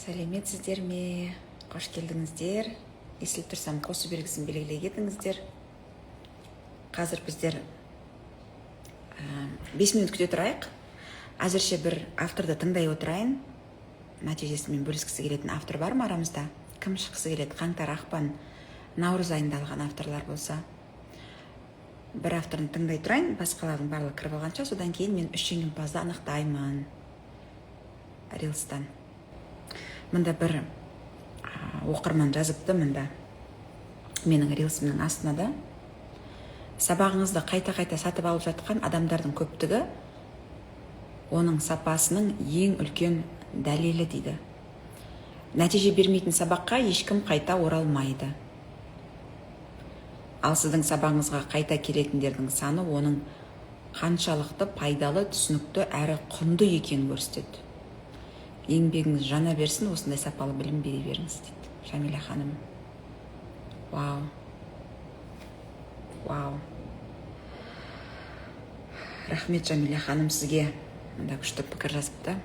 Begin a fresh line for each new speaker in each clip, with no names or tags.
Сәлеметсіздер ме? Қош келдіңіздер. Естіліп тұрсам, қосу белгісін белгілей кетіңіздер. Қазір біздер 5 минут күте тұрайық. Әзірше бір авторды тыңдай отырайын. Нәтижесімен бөліскісі келетін автор бар ма арамызда? Кім шыққысы келеді? Қаңтар, ақпан, наурыз айында алған авторлар болса, бір авторын тыңдай тұрайын, басқалардың барлығы кіріп алғанша. Содан кейін мен үш жеңімпазды анықтаймын рилстан. Мында бір оқырман жазыпты, мында, менің рилсімнің астына да: «Сабағыңызды қайта-қайта сатып алып жатқан адамдардың көптігі оның сапасының ең үлкен дәлелі», – дейді. «Нәтиже бермейтін сабаққа ешкім қайта оралмайды, ал сіздің сабағыңызға қайта келетіндердің саны оның қаншалықты пайдалы, түсінікті әрі құнды екенін көрсетеді. Еңбегіңіз жана берсін, осындай сапалы білім бере беріңіз», – дейді Жәмила ханым. Вау, вау, рахмет, Жәмила ханым, сізге. Мында күшті пікір жазыпты.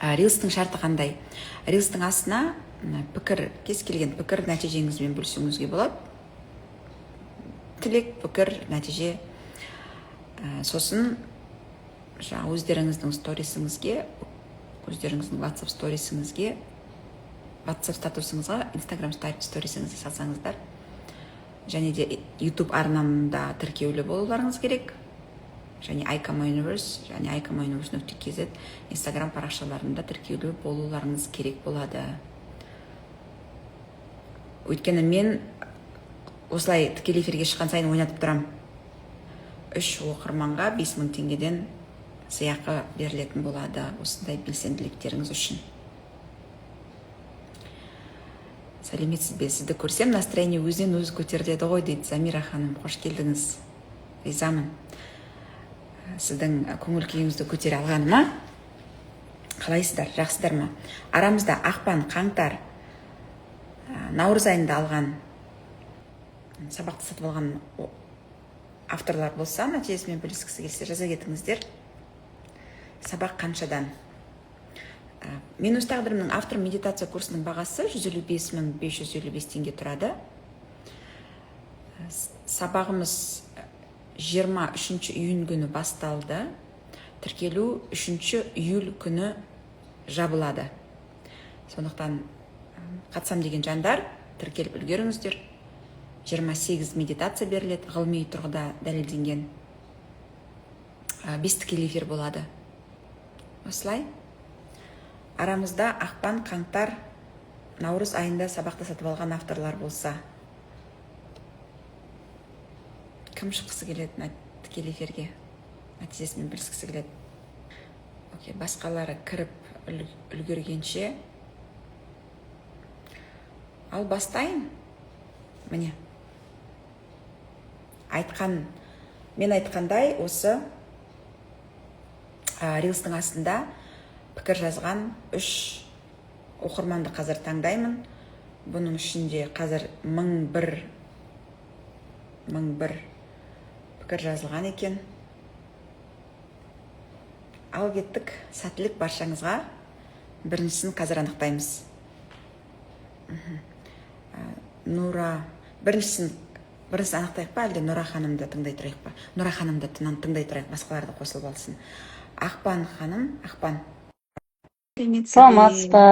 Рилстің шарты қандай? Рилстің астына мына пікір, кез келген пікір, нәтижеңізбен бөлісуіңізге болады, тілек, пікір, нәтиже. Сосын жаңағы өздеріңіздің сторисіңізге, өздеріңіздің WhatsApp сторисіңізге, WhatsApp статусыңызға, Instagram сторисіңізге салсаңыздар. Және де YouTube арнамда тіркеулі болуларыңыз керек және iCom Universe және iComUniverse.kz Instagram парақшаларында тіркеулі болуларыңыз керек болады, өйткені мен осылай тікелей эфирге шыққан сайын ойнатып тұрамын. Үш оқырманға 5000 теңгеден сыйақы берілетін болады осындай белсенділіктеріңіз үшін. «Сәлеметсіз бе? Сізді көрсем, настроение өзінен өзі көтеріледі ғой», – дейді Замира ханым. Қош келдіңіз, ризамын сіздің көңіл күйіңізді көтере алғаныма. Қалайсыздар, жақсыздар ма? Арамызда ақпан, қаңтар, наурыз айында алған, сабақты сатып алған авторлар болса, нәтижесімен бөліскісі келсе, жаза кетіңіздер. Сабақ қаншадан? «Мен өз тағдырымның автор» медитация курсының бағасы 155 555 теңге тұрады. Сабағымыз 23 июнь күні басталды, тіркелу 3 июль күні жабылады. Сондықтан қатысам деген жандар, тіркеліп үлгеріңіздер. 28 медитация беріледі, ғылыми тұрғыда дәлелденген. 5 тікелей эфир болады. Осылай, арамызда ақпан, қаңтар, наурыз айында сабақты сатып алған авторлар болса, кім шыққысы келеді тікелей эфирге, нәтижесімен бөліскісі келеді? Окей, басқалары кіріп үлгергенше, ал бастайын. Міне, айтқан, мен айтқандай, осы рилстің астында пікір жазған үш оқырманды қазір таңдаймын. Бұның ішінде қазір 1001, 1001 пікір жазылған екен. Ал кеттік, сәттілік баршаңызға! Біріншісін қазір анықтаймыз. Нұра, біріншісін анықтайық па, әлде Нұра ханымды тыңдай тұрайық па? Нұра ханымды тыңдай тұрайық, басқалар да қосылып алсын. Ақпан ханым, Ақпан, сәлеметсіз бе?
Саламатсыз ба?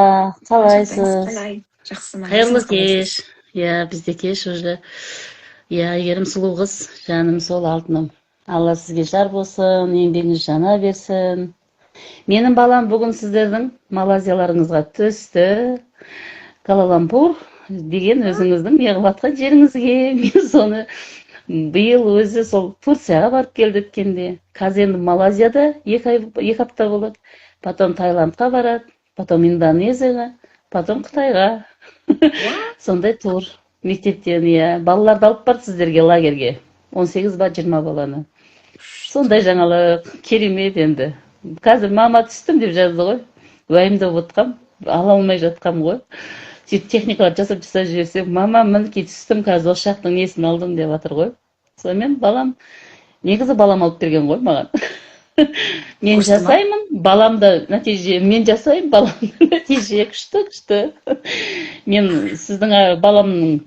Жағдайыңыз
Қалайсыз?
қалай? Жақсы ма?
Қайырлы
Өзіңіз қалайсыз?
кеш. Иә, бізде кеш уже. Иә, Әйгерім сұлу қыз, жаным сол, алтыным. Алла сізге жар болсын, еңбегіңіз жана берсін. Менің балам бүгін сіздердің Малайзияларыңызға түсті. Куала-Лумпур деген өзіңіздің неғып жатқан жеріңізге. Мен соны биыл өзі сол Турцияға барып келді өткенде. Қазір енді Малайзияда 2 ай, 2 апта болады. Потом Таиландқа барады, потом Индонезияға, потом Қытайға. Сондай тур мектептен, иә. Балаларды алып барды сіздерге лагерьге. 18 ба, 20 баланы. Сондай жаңалық, керемет енді. Қазір «мама, түстім» деп жазды ғой. Уайымдап отқам, ала алмай жатқам ғой. Сөйтіп техникалар жасап жасап жіберсем, «мама, мінекей, түстім, қазір осы жақтың несін алдым» деп жатыр ғой. Сонымен балам, негізі балам алып берген ғой маған. Мен
Қосты ма?
жасаймын, балам да нәтиже, мен жасаймын, балам да нәтиже, күшті, күшті. Мен сіздің баламның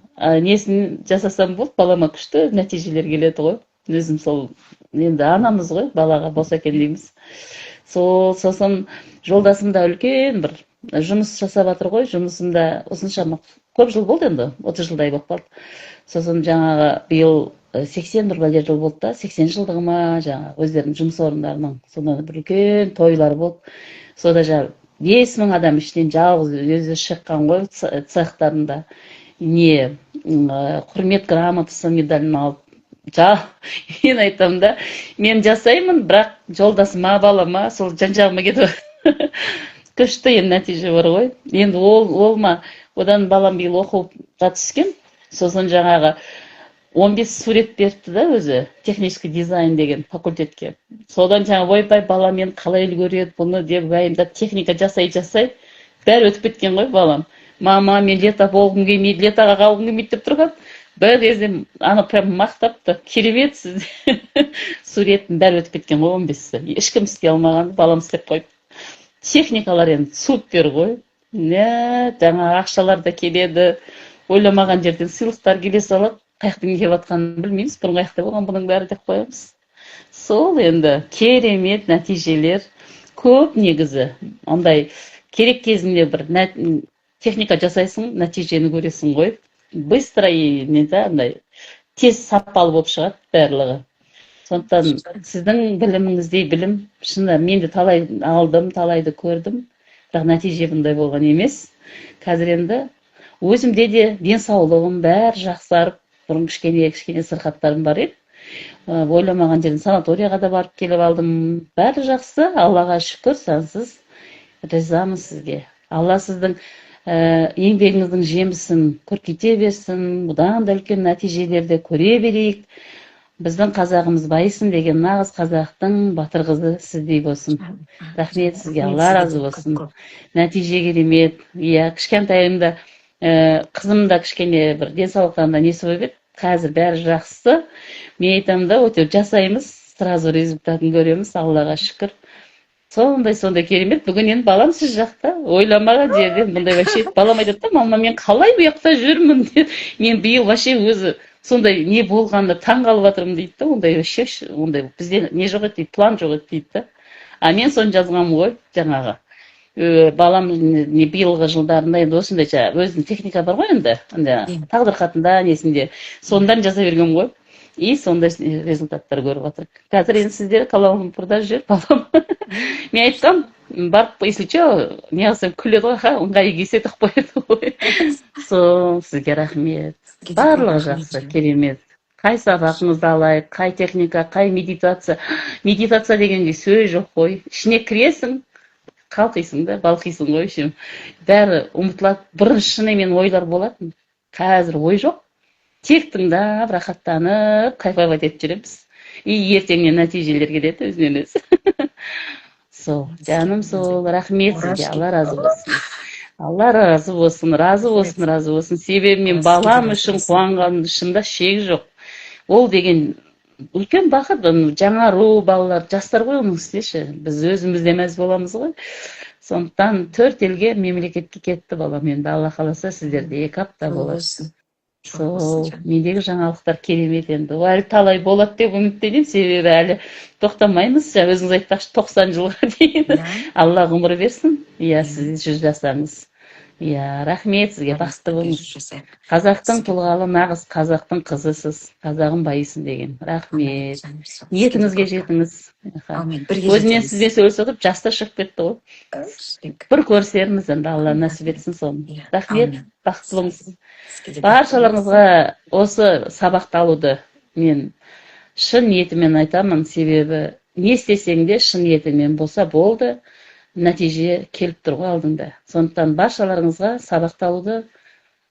несін жасасам болды, балама күшті нәтижелер келеді ғой. Өзім сол енді анамыз ғой, балаға болса екен дейміз. Сол сосын жолдасым да үлкен бір жұмыс жасап жатыр ғой, жұмысында осыншама көп жыл болды енді, 30 жылдай болып қалды. Сосын жаңағы биыл 81 бәле жыл болды да, 80 жылдығы ма, жаңағы өздерінің жұмыс орындарының сонда бір үлкен тойлар болды. Сонда жаңағы 5000 адам ішінен жалғыз өзі шыққан ғой цехтарында. Не, құрмет грамотасы, медалін алып. Мен айтамын да, мен жасаймын, бірақ жолдасыма, балама, сол жан жағыма кетіп күшті енді нәтиже бар ғой. Енді ол ма, одан балам биыл оқуға түскен, сосын жаңағы 15 сурет беріпті да өзі, технический дизайн деген факультетке. Содан жаңағы ойбай, балам енді қалай үлгереді бұны деп уайымдап, техника жасай жасай бәрі өтіп кеткен ғой балам. «Мама, мен лето болғым келмейді, летоға қалғым келмейді», — деп тұрған. Бір кезде ана прям мақтапты, керемет сізде суреттің бәрі өтіп кеткен ғой 15-і. Ешкім істей алмаған, балам істеп қойыпты. Техникалар енді супер ғой. Не, жаңағы ақшалар да келеді, ойламаған жерден сыйлықтар келе салады. Қай жақтан келіп жатқанын білмейміз, бұрын қай жақта болған бұның бәрі деп қоямыз. Сол енді керемет нәтижелер көп негізі. Ондай керек кезінде бір техника жасайсың, нәтижені көресің ғой. Быстро и не да, андай тез, сапалы болып шығады барлығы. Сондықтан сіздің біліміңіздей білім, шынында мен де талай алдым, талайды көрдім, бірақ нәтиже бұндай болған емес. Қазір енді өзімде де денсаулығым бәрі жақсарып, бұрын кішкене кішкене сырқаттарым бар еді. Ойламаған жерден санаторияға да барып келіп алдым. Бәрі жақсы, Аллаға шүкір, сансыз ризамын сізге. Алла сіздің еңбегіңіздің жемісін көркейте берсін, бұдан да үлкен нәтижелерді көре берейік. Біздің қазағымыз байысын деген нағыз қазақтың батыр қызы сіздей болсын. Рахмет сізге, Алла разы болсын. Нәтиже керемет. Иә, кішкентайымда қызым да кішкене бір денсаулықтарында несі болып еді, қазір бәрі жақсы. Мен айтамын да, өте жасаймыз, сразу результатын көреміз, Аллаға шүкір. Сондай сондай керемет. Бүгін енді балам сіз жақта, ойламаған жерден бұндай вообще балам айтады да: «Мама, мен қалай бұл жақта жүрмін?» — деп. «Мен биыл вообще өзі сондай не болғанына таң қалып жатырмын», — дейді да. «Ондай вообще ондай бізде не жоқ еді», — дейді, «план жоқ еді», — дейді да. А мен соны жазғанмын ғой жаңағы. Балам не биылғы жылдарында енді осындай жаңағы өзінің техника бар ғой енді андай тағдыр хатында, несінде, содан жаза бергенмін ғой. И сондай результаттар көріп жатыр. Қазір енді сіздер Куала-Лумпурда жүр балам. Мен айтқам, барып, если че, не қылсам, күледі ғой, ха, ыңғайы келсе деп қояды ғой. Сол сізге рахмет. Барлығы жақсы, керемет. Қай сабағыңызды алайық, қай техника, қай медитация. Медитация дегенге сөз жоқ қой. Ішіне кіресің, қалқисың да, балқисың ғой, в общем. Бәрі ұмытылады. Бұрын шынымен ойлар болатын. Қазір ой жоқ. Тек тыңдап, рахаттанып, кайфовать етіп жүреміз. И ертеңнен нәтижелер келеді өзінен өзі. Сол, жаным сол, рахмет сізге, Алла разы болсын. Алла разы болсын, разы болсын, разы болсын. Себебі мен балам үшін қуанғаным шынында шек жоқ. Ол деген үлкен бақыт, жаңару, балалар, жастар ғой оның үстіне ше. Біз өзіміз де мәз боламыз ғой. Сондықтан төрт елге, мемлекетке кетті балам енді, Алла қаласа, сіздерде 2 апта болады. Сол мендегі жаңалықтар керемет енді. Ол әлі талай болады деп үміттенемін, себебі әлі тоқтамаймыз. Жаңа өзіңіз айтпақшы, 90 жылға дейін. Алла ғұмыр берсін. Иә, сіз 100 жасаңыз. Иә, рахмет сізге, бақытты болыңыз. Қазақтың тұлғалы, нағыз қазақтың қызысыз. Қазағым байысын деген. Рахмет. Ниетіңізге жетіңіз.
Әумин, бірге
Өзімен
жетеміз.
сізбен сөйлесіп отырып жас та шығып кетті ғой. Бір көрісерміз енді, Алла нәсіп етсін соны. Рахмет,
Әумин.
бақытты болыңыз.
Сізге де бақытты.
Баршаларыңызға осы сабақты алуды мен шын ниетіммен айтамын, себебі не істесең де шын ниетіңмен болса болды, нәтиже келіп тұр ғой алдыңда. Сондықтан баршаларыңызға сабақты алуды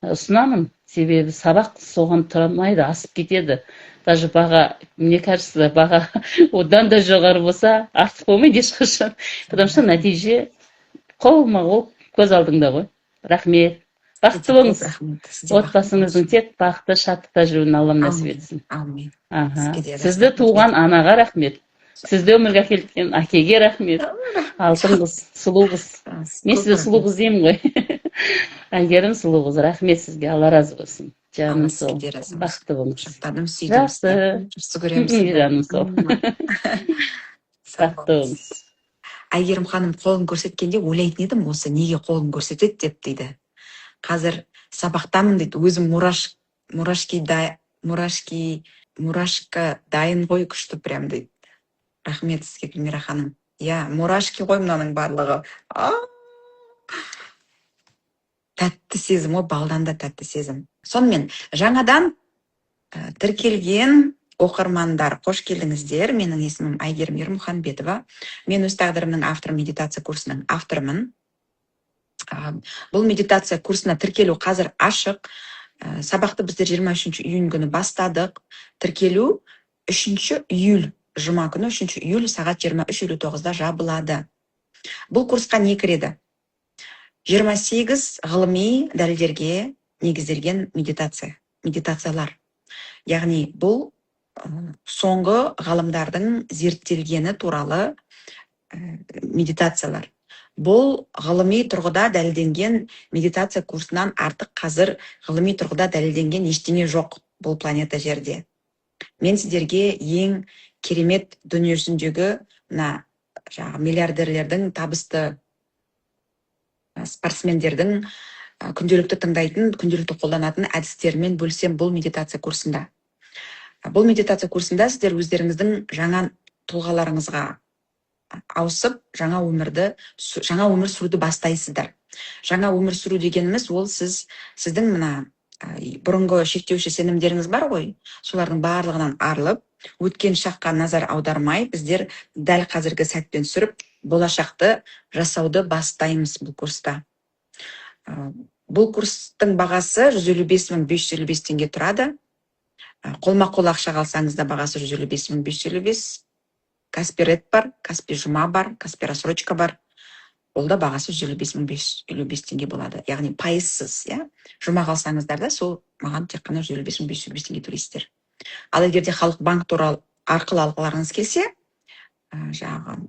ұсынамын, себебі сабақ соған тұрамайды, асып кетеді. Даже баға, мне кажется, баға одан да жоғары болса, артық болмайды ешқашан, потому что нәтиже қолма қол көз алдыңда ғой. Рахмет, бақытты болыңыз.
Рахмет. Сізде бақытты.
Отбасыңыздың тек бақытты, шаттықта жүруін Аллам нәсіп етсін.
Әумин.
Аха.
Сізге де
Сізді
рахмет.
туған анаға рахмет. Сізді өмірге әкелген әкеге рахмет. Алтын қыз, сұлу қыз. Мен
Көп
сізді сұлу
рахмет.
қыз деймін ғой. Әйгерім, сұлу қыз, рахмет сізге, Алла разы болсын. Жаным
Алла
сол.
сізге де разы болсын.
Бақытты болыңыз.
Құшақтадым, сүйдім
Жақсы.
сізді. Жақсы көремін сізді.
Жаным сол.
Сау
Бақытты
болыңыз.
болыңыз.
Әйгерім ханым қолын көрсеткенде ойлайтын едім, осы неге қолын көрсетеді деп дейді. Қазір сабақтамын дейді, өзім мурашки да, мурашки, мурашка дайын ғой, күшті прям дейді. Рахмет сізге, Гүлмира ханым. Иә, мурашки ғой мынаның барлығы. А! Тәтті сезім ғой, балдан да тәтті сезім. Сонымен, жаңадан тіркелген оқырмандар, қош келдіңіздер. Менің есімім Әйгерім Ермұханбетова. Мен «Өз тағдырымның авторы» медитация курсының авторымын. Бұл медитация курсына тіркелу қазір ашық. Сабақты біздер 23 июнь күні бастадық. Тіркелу 3 июль, жұма күні, 3 июль сағат 23:59-да жабылады. Бұл курсқа не кіреді? 28 ғылыми дәлелдерге негізделген медитация, медитациялар. Яғни бұл соңғы ғалымдардың зерттелгені туралы медитациялар. Бұл ғылыми тұрғыда дәлелденген медитация курсынан артық қазір ғылыми тұрғыда дәлелденген ештеңе жоқ бұл планета Жерде. Мен сіздерге ең керемет, дүниежүзіндегі мына жаңағы миллиардерлердің, табысты спортсмендердің күнделікті тыңдайтын, күнделікті қолданатын әдістерімен бөлісем бұл медитация курсында. Бұл медитация курсында сіздер өздеріңіздің жаңа тұлғаларыңызға ауысып, жаңа өмірді, жаңа өмір сүруді бастайсыздар. Жаңа өмір сүру дегеніміз ол сіздің мына бұрынғы шектеуші сенімдеріңіз бар ғой, солардың барлығынан арылып, өткен шаққа назар аудармай, біздер дәл қазіргі сәтпен сүріп, болашақты жасауды бастаймыз бұл курста. Бұл курстың бағасы 155 555 теңге тұрады. Қолма-қол ақшаға алсаңыз да, бағасы 155 555. Каспи Ред бар, Каспи Жұма бар, Каспи рассрочка бар. Ол да бағасы 155 555 теңге болады. Яғни пайызсыз, иә. Жұмаға алсаңыздар да, сол маған тек қана 155 555 теңге төлейсіздер. Ал егер де Халық банк туралы арқылы алғыларыңыз келсе, жаңағы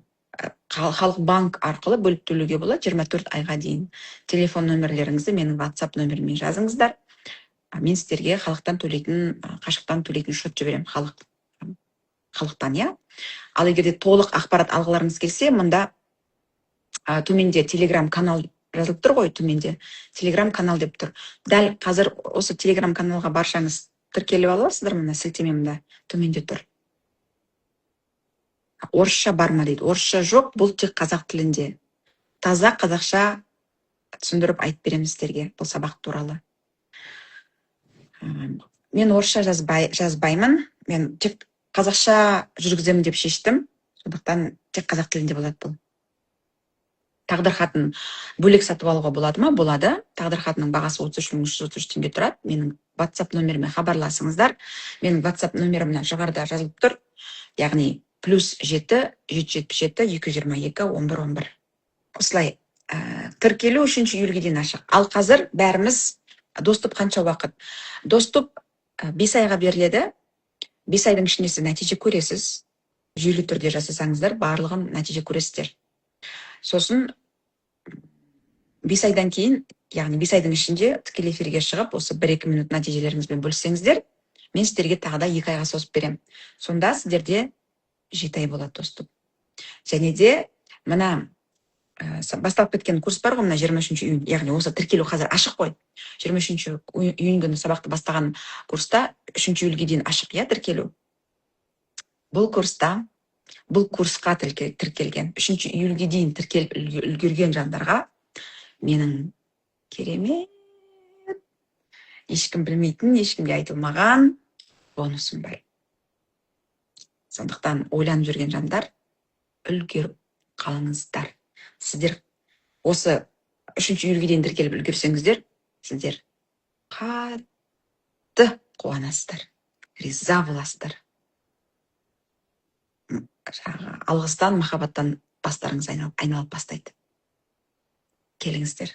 Халық банк арқылы бөліп төлеуге болады 24 айға дейін. Телефон нөмірлеріңізді менің WhatsApp нөміріме жазыңыздар. Мен сіздерге халықтан төлейтін, қашықтан төлейтін шот жіберемін, халықтан, иә. Ал егер де толық ақпарат алғыларыңыз келсе, мында төменде Телеграм канал жазылып тұр ғой, төменде Телеграм канал деп тұр. Дәл қазір осы Телеграм каналға баршаңыз тіркеліп ала аласыздар, мына сілтеме мында төменде тұр. Орысша бар ма дейді. Орысша жоқ, бұл тек қазақ тілінде. Таза қазақша түсіндіріп айтып беремін сіздерге бұл сабақ туралы. Мен орысша жазбаймын, мен тек қазақша жүргіземін деп шештім. Сондықтан тек қазақ тілінде болады бұл. Тағдыр хатын бөлек сатып алуға болады ма? Болады. Тағдыр хатының бағасы 33 333 теңге тұрады. Менің WhatsApp нөміріме хабарласыңыздар. Менің WhatsApp нөмірім мына жоғарыда жазылып тұр. Яғни +7 777 222 11 11. Осылай, тіркелу 3 июльге дейін ашық. Ал қазір бәріміз доступ қанша уақыт? Доступ 5 айға беріледі. 5 айдың ішінде сіз нәтиже көресіз. Жүйелі түрде жасасаңыздар, барлығын нәтиже көресіздер. Сосын 5 айдан кейін, яғни 5 айдың ішінде тікелей эфирге шығып, осы 1-2 минут нәтижелеріңізбен бөліссеңіздер, мен сіздерге тағы да 2 айға созып беремін. Сонда сіздерде 7 ай болады доступ. Және де мына басталып кеткен курс бар ғой, мына 23 июнь, яғни осы тіркелу қазір ашық қой. 23 июнь күні сабақты бастаған курста 3 июльге дейін ашық, иә, тіркелу. Бұл курста, бұл курсқа тіркелген 3 июльге дейін тіркеліп үлгерген жандарға менің керемет, ешкім білмейтін, ешкімге айтылмаған бонусым бар. Сондықтан ойланып жүрген жандар, үлгеріп қалыңыздар. Сіздер осы 3 июльге дейін тіркеліп үлгерсеңіздер, сіздер қатты қуанасыздар, риза боласыздар. Жаңағы алғыстан, махаббаттан бастарыңыз айналып бастайды. Келіңіздер.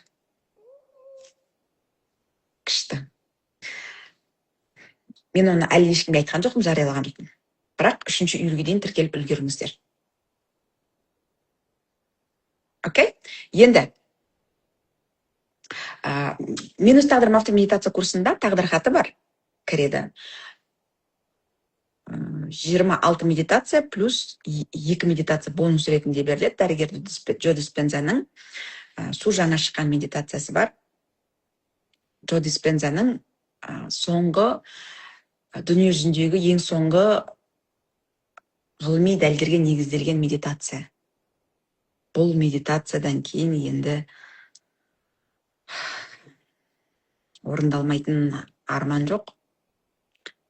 Күшті. Мен оны әлі ешкімге айтқан жоқпын, жариялаған жоқпын. Бірақ 3 июльге дейін тіркеліп үлгеріңіздер. Окей, енді «Мен өз тағдырым» автомедитация курсында тағдыр хаты бар, кіреді 26 медитация плюс екі медитация бонус ретінде беріледі. Дәрігер Джо Диспензаның су жаңа шыққан медитациясы бар. Джо Диспензаның соңғы, дүние жүзіндегі ең соңғы ғылыми дәлелдерге негізделген медитация. Бұл медитациядан кейін енді орындалмайтын арман жоқ,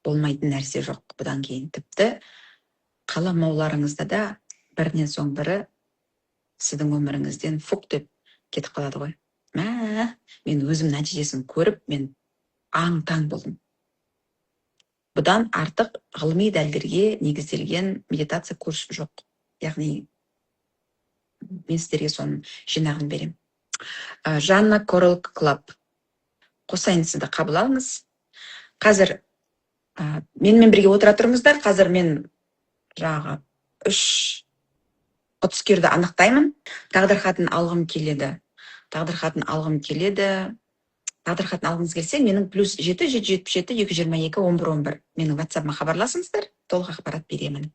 болмайтын нәрсе жоқ. Бұдан кейін тіпті қаламауларыңызда да бірінен соң бірі сіздің өміріңізден фук деп кетіп қалады ғой. Мә, мен өзім нәтижесін көріп, мен аң таң болдым. Бұдан артық ғылыми дәлелдерге негізделген медитация курс жоқ. Яғни мен сіздерге соның жинағын беремін. Жанна, Корал Клаб, қосайын сізді, қабыл алыңыз. Қазір менімен бірге отыра тұрыңыздар. Қазір мен жаңағы үш ұтыскерді анықтаймын. Тағдыр хатын алғым келеді, тағдыр хатын алғым келеді. Тағдыр хатын алғыңыз келсе, менің +7 777 222 11 11, менің ватсабыма хабарласыңыздар, толық ақпарат беремін.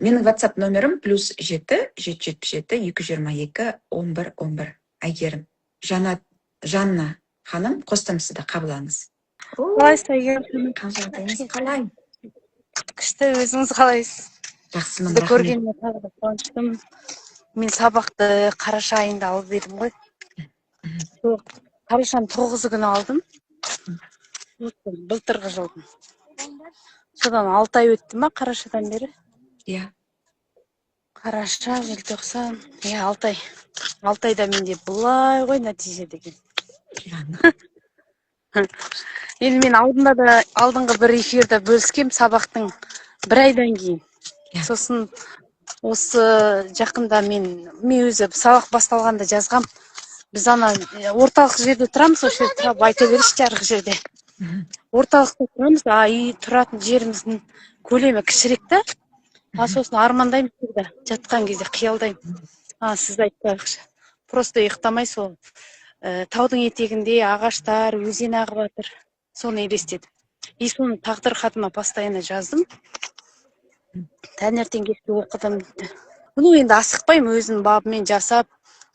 Менің ватсап номерім +7 777 222 11 11. Әйгерім, Жанат, Жанна ханым, қостым сізді, қабыл алыңыз.
Қалайсыз, Әйгерім?
Қал жағдайыңыз қалай?
Күшті, өзіңіз қалайсыз?
Жақсымын.
Сізді
Рахмет.
көргеніме тағы да қуаныштымын. Мен сабақты қараша айында алып едім ғой. Сол қарашаның 9-ы күні алдым. Осы былтырғы жылдың. Содан 6 ай өтті ма қарашадан бері?
Иә.
Қараша, желтоқсан, иә, 6 ай. 6 айда менде былай ғой нәтиже деген.
Жанна.
Енді мен алдында да, алдыңғы бір эфирде бөліскем сабақтың бір айдан кейін. Сосын осы жақында мен өзі сабақ басталғанда жазғам. Біз ана орталық жерде тұрамыз, осы жерде тұрып айта берейінші, жарық жерде. Орталықта тұрамыз, а үй тұратын жеріміздің көлемі кішірек та. А сосын армандаймын, всегда жатқан кезде қиялдаймын. А сіз айтпақшы, просто ұйықтамай сол таудың етегінде ағаштар, өзен ағып жатыр, соны елестетіп. И соны тағдыр хатыма постоянно жаздым. Таңертең, кешке оқыдым. Ну, енді асықпаймын, өзім бабымен жасап,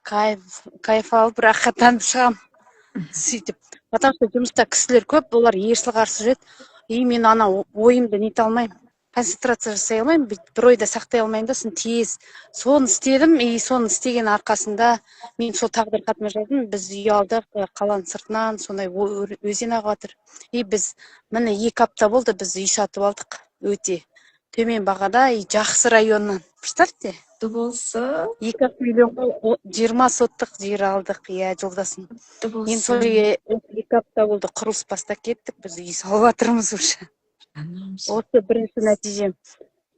кайф, кайф алып, рахаттанып шығамын сөйтіп. Потому что жұмыста кісілер көп, олар ерсілі қарсы жүреді. И мен ана ойымды нете алмаймын, концентрация жасай алмаймын, бүйтіп бір ойда сақтай алмаймын да. Сосын тез соны істедім. И соны істеген арқасында мен сол тағдыр хатыма жаздым: біз үй алдық қаланың сыртынан, сондай өзен ағып жатыр. И біз міне 2 апта болды, біз үй сатып алдық өте төмен бағада и жақсы районнан, представьте.
Құтты болсын.
2-ақ миллионға 20 соттық жер алдық, иә, жолдасым.
Құтты
Енді сол
болсын.
2 апта болды, құрылыс бастап кеттік, біз үй салып жатырмыз уже.
Жаным.
Осы бірінші нәтижем.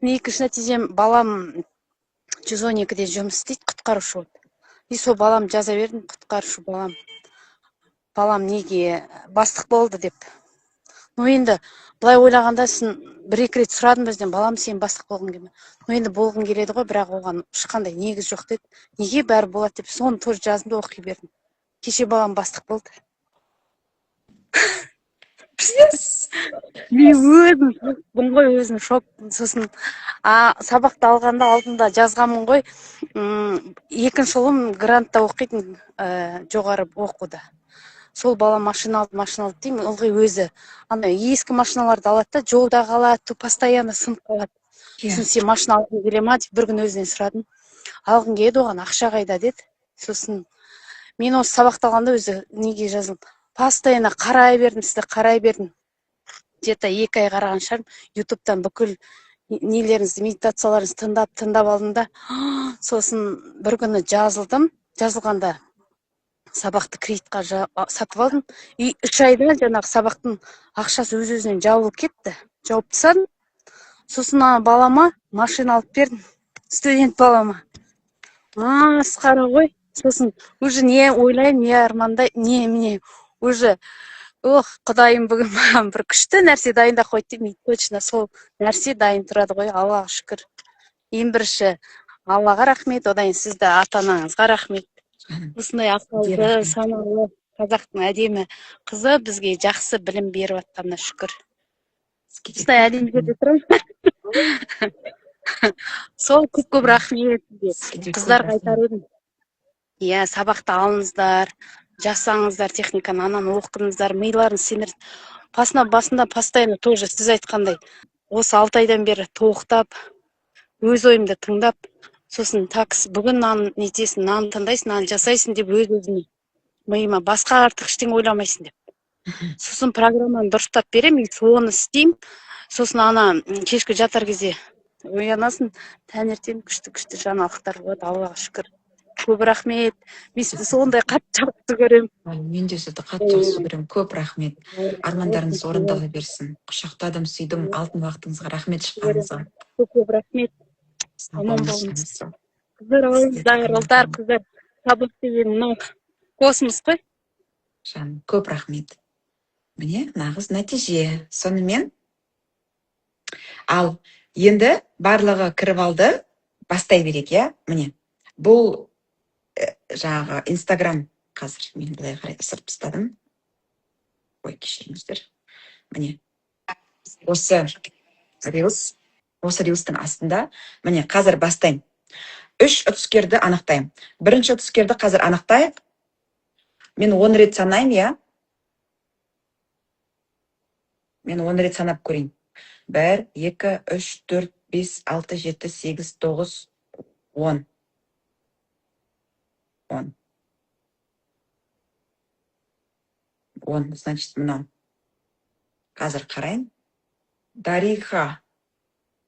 Екінші нәтижем: балам 112-де жұмыс істейді, құтқарушы болып. И сол балам, жаза бердім, құтқарушы балам, балам неге бастық болды деп. Ну, енді былай ойлағанда, сосын бір екі рет сұрадым өзінен: «Балам, сен бастық болғың келме?» «Ну, енді болғым келеді ғой, бірақ оған ешқандай негіз жоқ», – деді. «Неге, бәрі болады», – деп соны тоже жаздым да, оқи бердім. Кеше балам бастық болды.
Yes.
Мен өзім шокпын ғой, өзім шокпын. Сосын а сабақты алғанда алдында жазғанмын ғой. Екінші ұлым грантта оқитын, жоғары оқуда. Сол бала машина алды, машина алды деймін. Ылғи өзі андай ескі машиналарды алады да, жолда қалады, постоянно сынып қалады. Сосын «Сен машина алғың келе ма?» деп бір күні өзінен сұрадым. «Алғым келеді, оған ақша қайда?» – деді. Сосын мен осы сабақты алғанда өзі неге жазылдым, постоянно қарай бердім сізді, қарай бердім. Где-то 2 ай қараған шығармын. Ютубтан бүкіл нелеріңізді, медитацияларыңызды тыңдап тыңдап алдым да, сосын бір күні жазылдым. Жазылғанда сабақты кредитқа сатып алдым. И 3 айда жаңағы сабақтың ақшасы өз өзінен жабылып кетті, жауып тастадым. Сосын ана балама машина алып бердім, студент балама. Масқара ғой. Сосын уже не ойлаймын, не армандай, не міне уже. Ох, құдайым бүгін маған бір күшті нәрсе дайындап қойды деймін. Точно сол нәрсе дайын тұрады ғой, Аллаға шүкір. Ең бірінші Аллаға рахмет, одан кейін сізді, ата анаңызға рахмет.
Жаным,
осындай
сізге
ақылды,
рахмет.
Саналы қазақтың әдемі қызы бізге жақсы білім беріп жатқанына шүкір.
Сізге де
Осындай
көп
әдемі жерде
рахмет.
тұрамын. Сол, көп көп рахмет сізге.
Сізге де көп
Қыздарға айтар
рахмет.
едім, иә, сабақты алыңыздар, жасаңыздар техниканы, ананы оқыңыздар, миларын сіңір. Басында постоянно тоже сіз айтқандай, осы 6 айдан бері тоқтап, өз ойымды тыңдап, сосын такс, бүгін мынаны нетесің, мынаны тыңдайсың, мынаны жасайсың деп, өз өзіме, миыма басқа артық ештеңе ойламайсың деп, сосын программаны дұрыстап беремін и соны істеймін. Сосын ана кешкі жатар кезде оянасың, таңертең күшті күшті жаңалықтар болады, Аллаға шүкір. Көп рахмет, мен сізді сондай қатты жақсы көремін.
Ой, мен де сізді қатты жақсы көремін. Көп рахмет. Армандарыңыз орындала берсін. Құшақтадым, сүйдім. Алтын уақытыңызға рахмет, шыққаныңызға.
Көп көп рахмет.
Сау
Аман
болыңыз,
болыңыз.
жаным сол.
Қыздар,
Сізге де
алыңыздар,
аман
ұлдар,
болыңыз.
қыздар, сабақ деген мынау космос қой.
Жаным, көп рахмет. Міне, нағыз нәтиже. Сонымен, ал енді барлығы кіріп алды, бастай берейік, иә? Міне, бұл жаңағы Инстаграм, қазір мен былай қарай ысырып тастадым. Ой, кешіріңіздер. Міне, осы рилс, осы рилстің астында, міне, қазір бастаймын. Үш ұтыскерді анықтаймын. Бірінші ұтыскерді қазір анықтайық. Мен 10 рет санаймын, иә? Мен 10 рет санап көрейін. 1, 2, 3, 4, 5, 6, 7, 8, 9, 10. 10. 10, значит, мынау. Қазір қарайын. Дариха.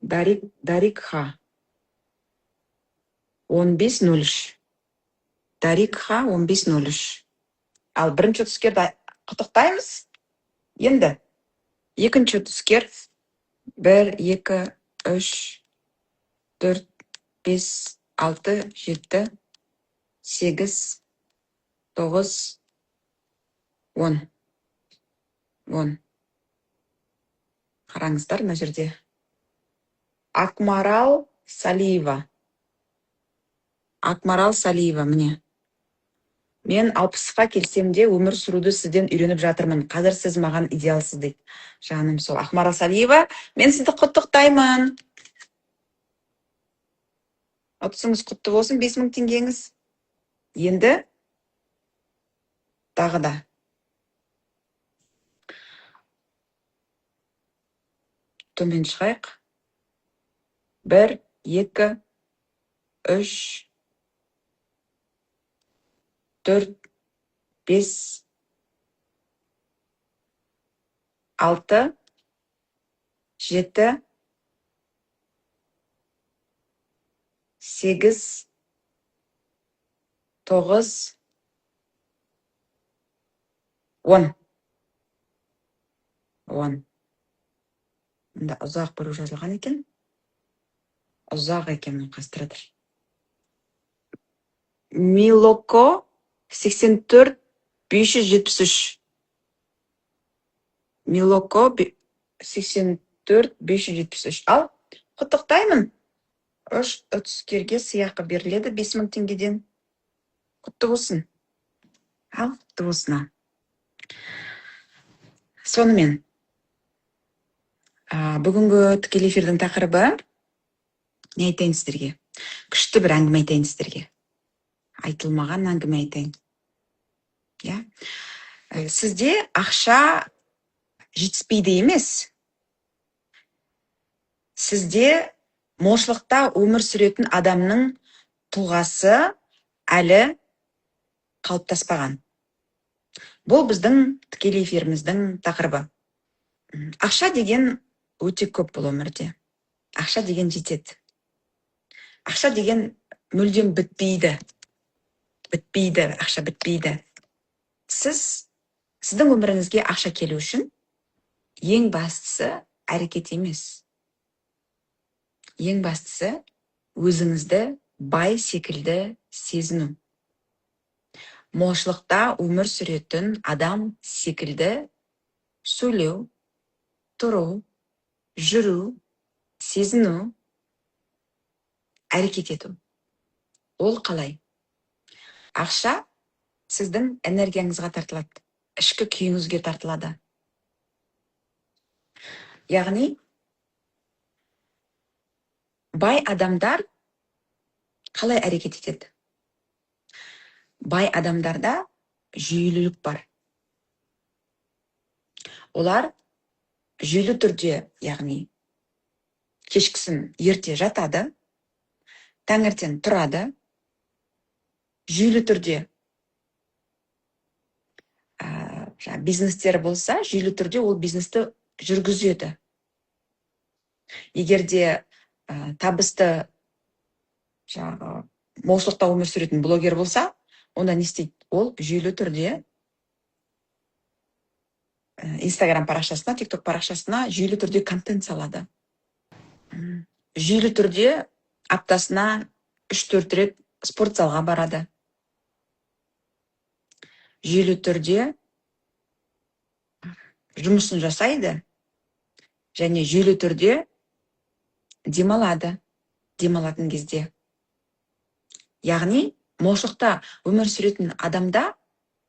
Дарикха. 15.03. Дарикха 15.03. Ал бірінші ұтыскерді құттықтаймыз. Енді екінші ұтыскер: 1, 2, 3, 4, 5, 6, 7, 8, 9, 10. 10. Қараңыздар, мына жерде. Акмарал Салиева. Акмарал Салиева, міне. Мен 60-қа келсем де, өмір сүруді сізден үйреніп жатырмын. Қазір сіз маған идеалсыз дейді. Жаным сол, Ақмарал Салиева, мен сізді құттықтаймын. Ұтысыңыз құтты болсын, 5000 теңгеңіз. Енді тағы да. Төмен шығайық. 1, 2, 3, 4, 5, 6, 7, 8, 9, 10. 10. Мында ұзақ біреу жазылған екен. Ұзақ екен, қазір тұр. Милоко 84 573. Милоко 84 573. Ал, құттықтаймын. Үш ұтыскерге сыйақы беріледі 5000 теңгеден. Құтты болсын. Ал, құтты болсын. Ал. Сонымен, бүгінгі тікелей эфирдің тақырыбы, не айтайын сіздерге? Күшті бір әңгіме айтайын сіздерге. Айтылмаған әңгіме айтайын. Иә? Сізде ақша жетіспейді емес. Сізде молшылықта өмір сүретін адамның тұлғасы әлі қалыптаспаған. Бұл біздің тікелей эфиріміздің тақырыбы. Ақша деген өте көп бұл өмірде. Ақша деген жетеді. Ақша деген мүлдем бітпейді. Бітпейді, ақша бітпейді. Сіздің өміріңізге ақша келу үшін ең бастысы әрекет емес. Ең бастысы өзіңізді бай секілді сезіну. Молшылықта өмір сүретін адам секілді Сөйлеу, тұру, жүру, сезіну, әрекет ету. Ол қалай? Ақша сіздің энергияңызға тартылады, ішкі күйіңізге тартылады. Яғни бай адамдар қалай әрекет етеді? Бай адамдарда жүйелілік бар. Олар жүйелі түрде, яғни кешкісін ерте жатады, таңертең тұрады, жүйелі түрде бизнестері болса, жүйелі түрде ол бизнесті жүргізеді. Егер де табысты, жаңағы молшылықта өмір сүретін блогер болса, онда не істейді? Ол жүйелі түрде Инстаграм парақшасына, Тик Ток парақшасына жүйелі түрде контент салады, жүйелі түрде аптасына 3-4 рет спорт залға барады, жүйелі түрде жұмысын жасайды және жүйелі түрде демалады демалатын кезде. Яғни молшылықта өмір сүретін адамда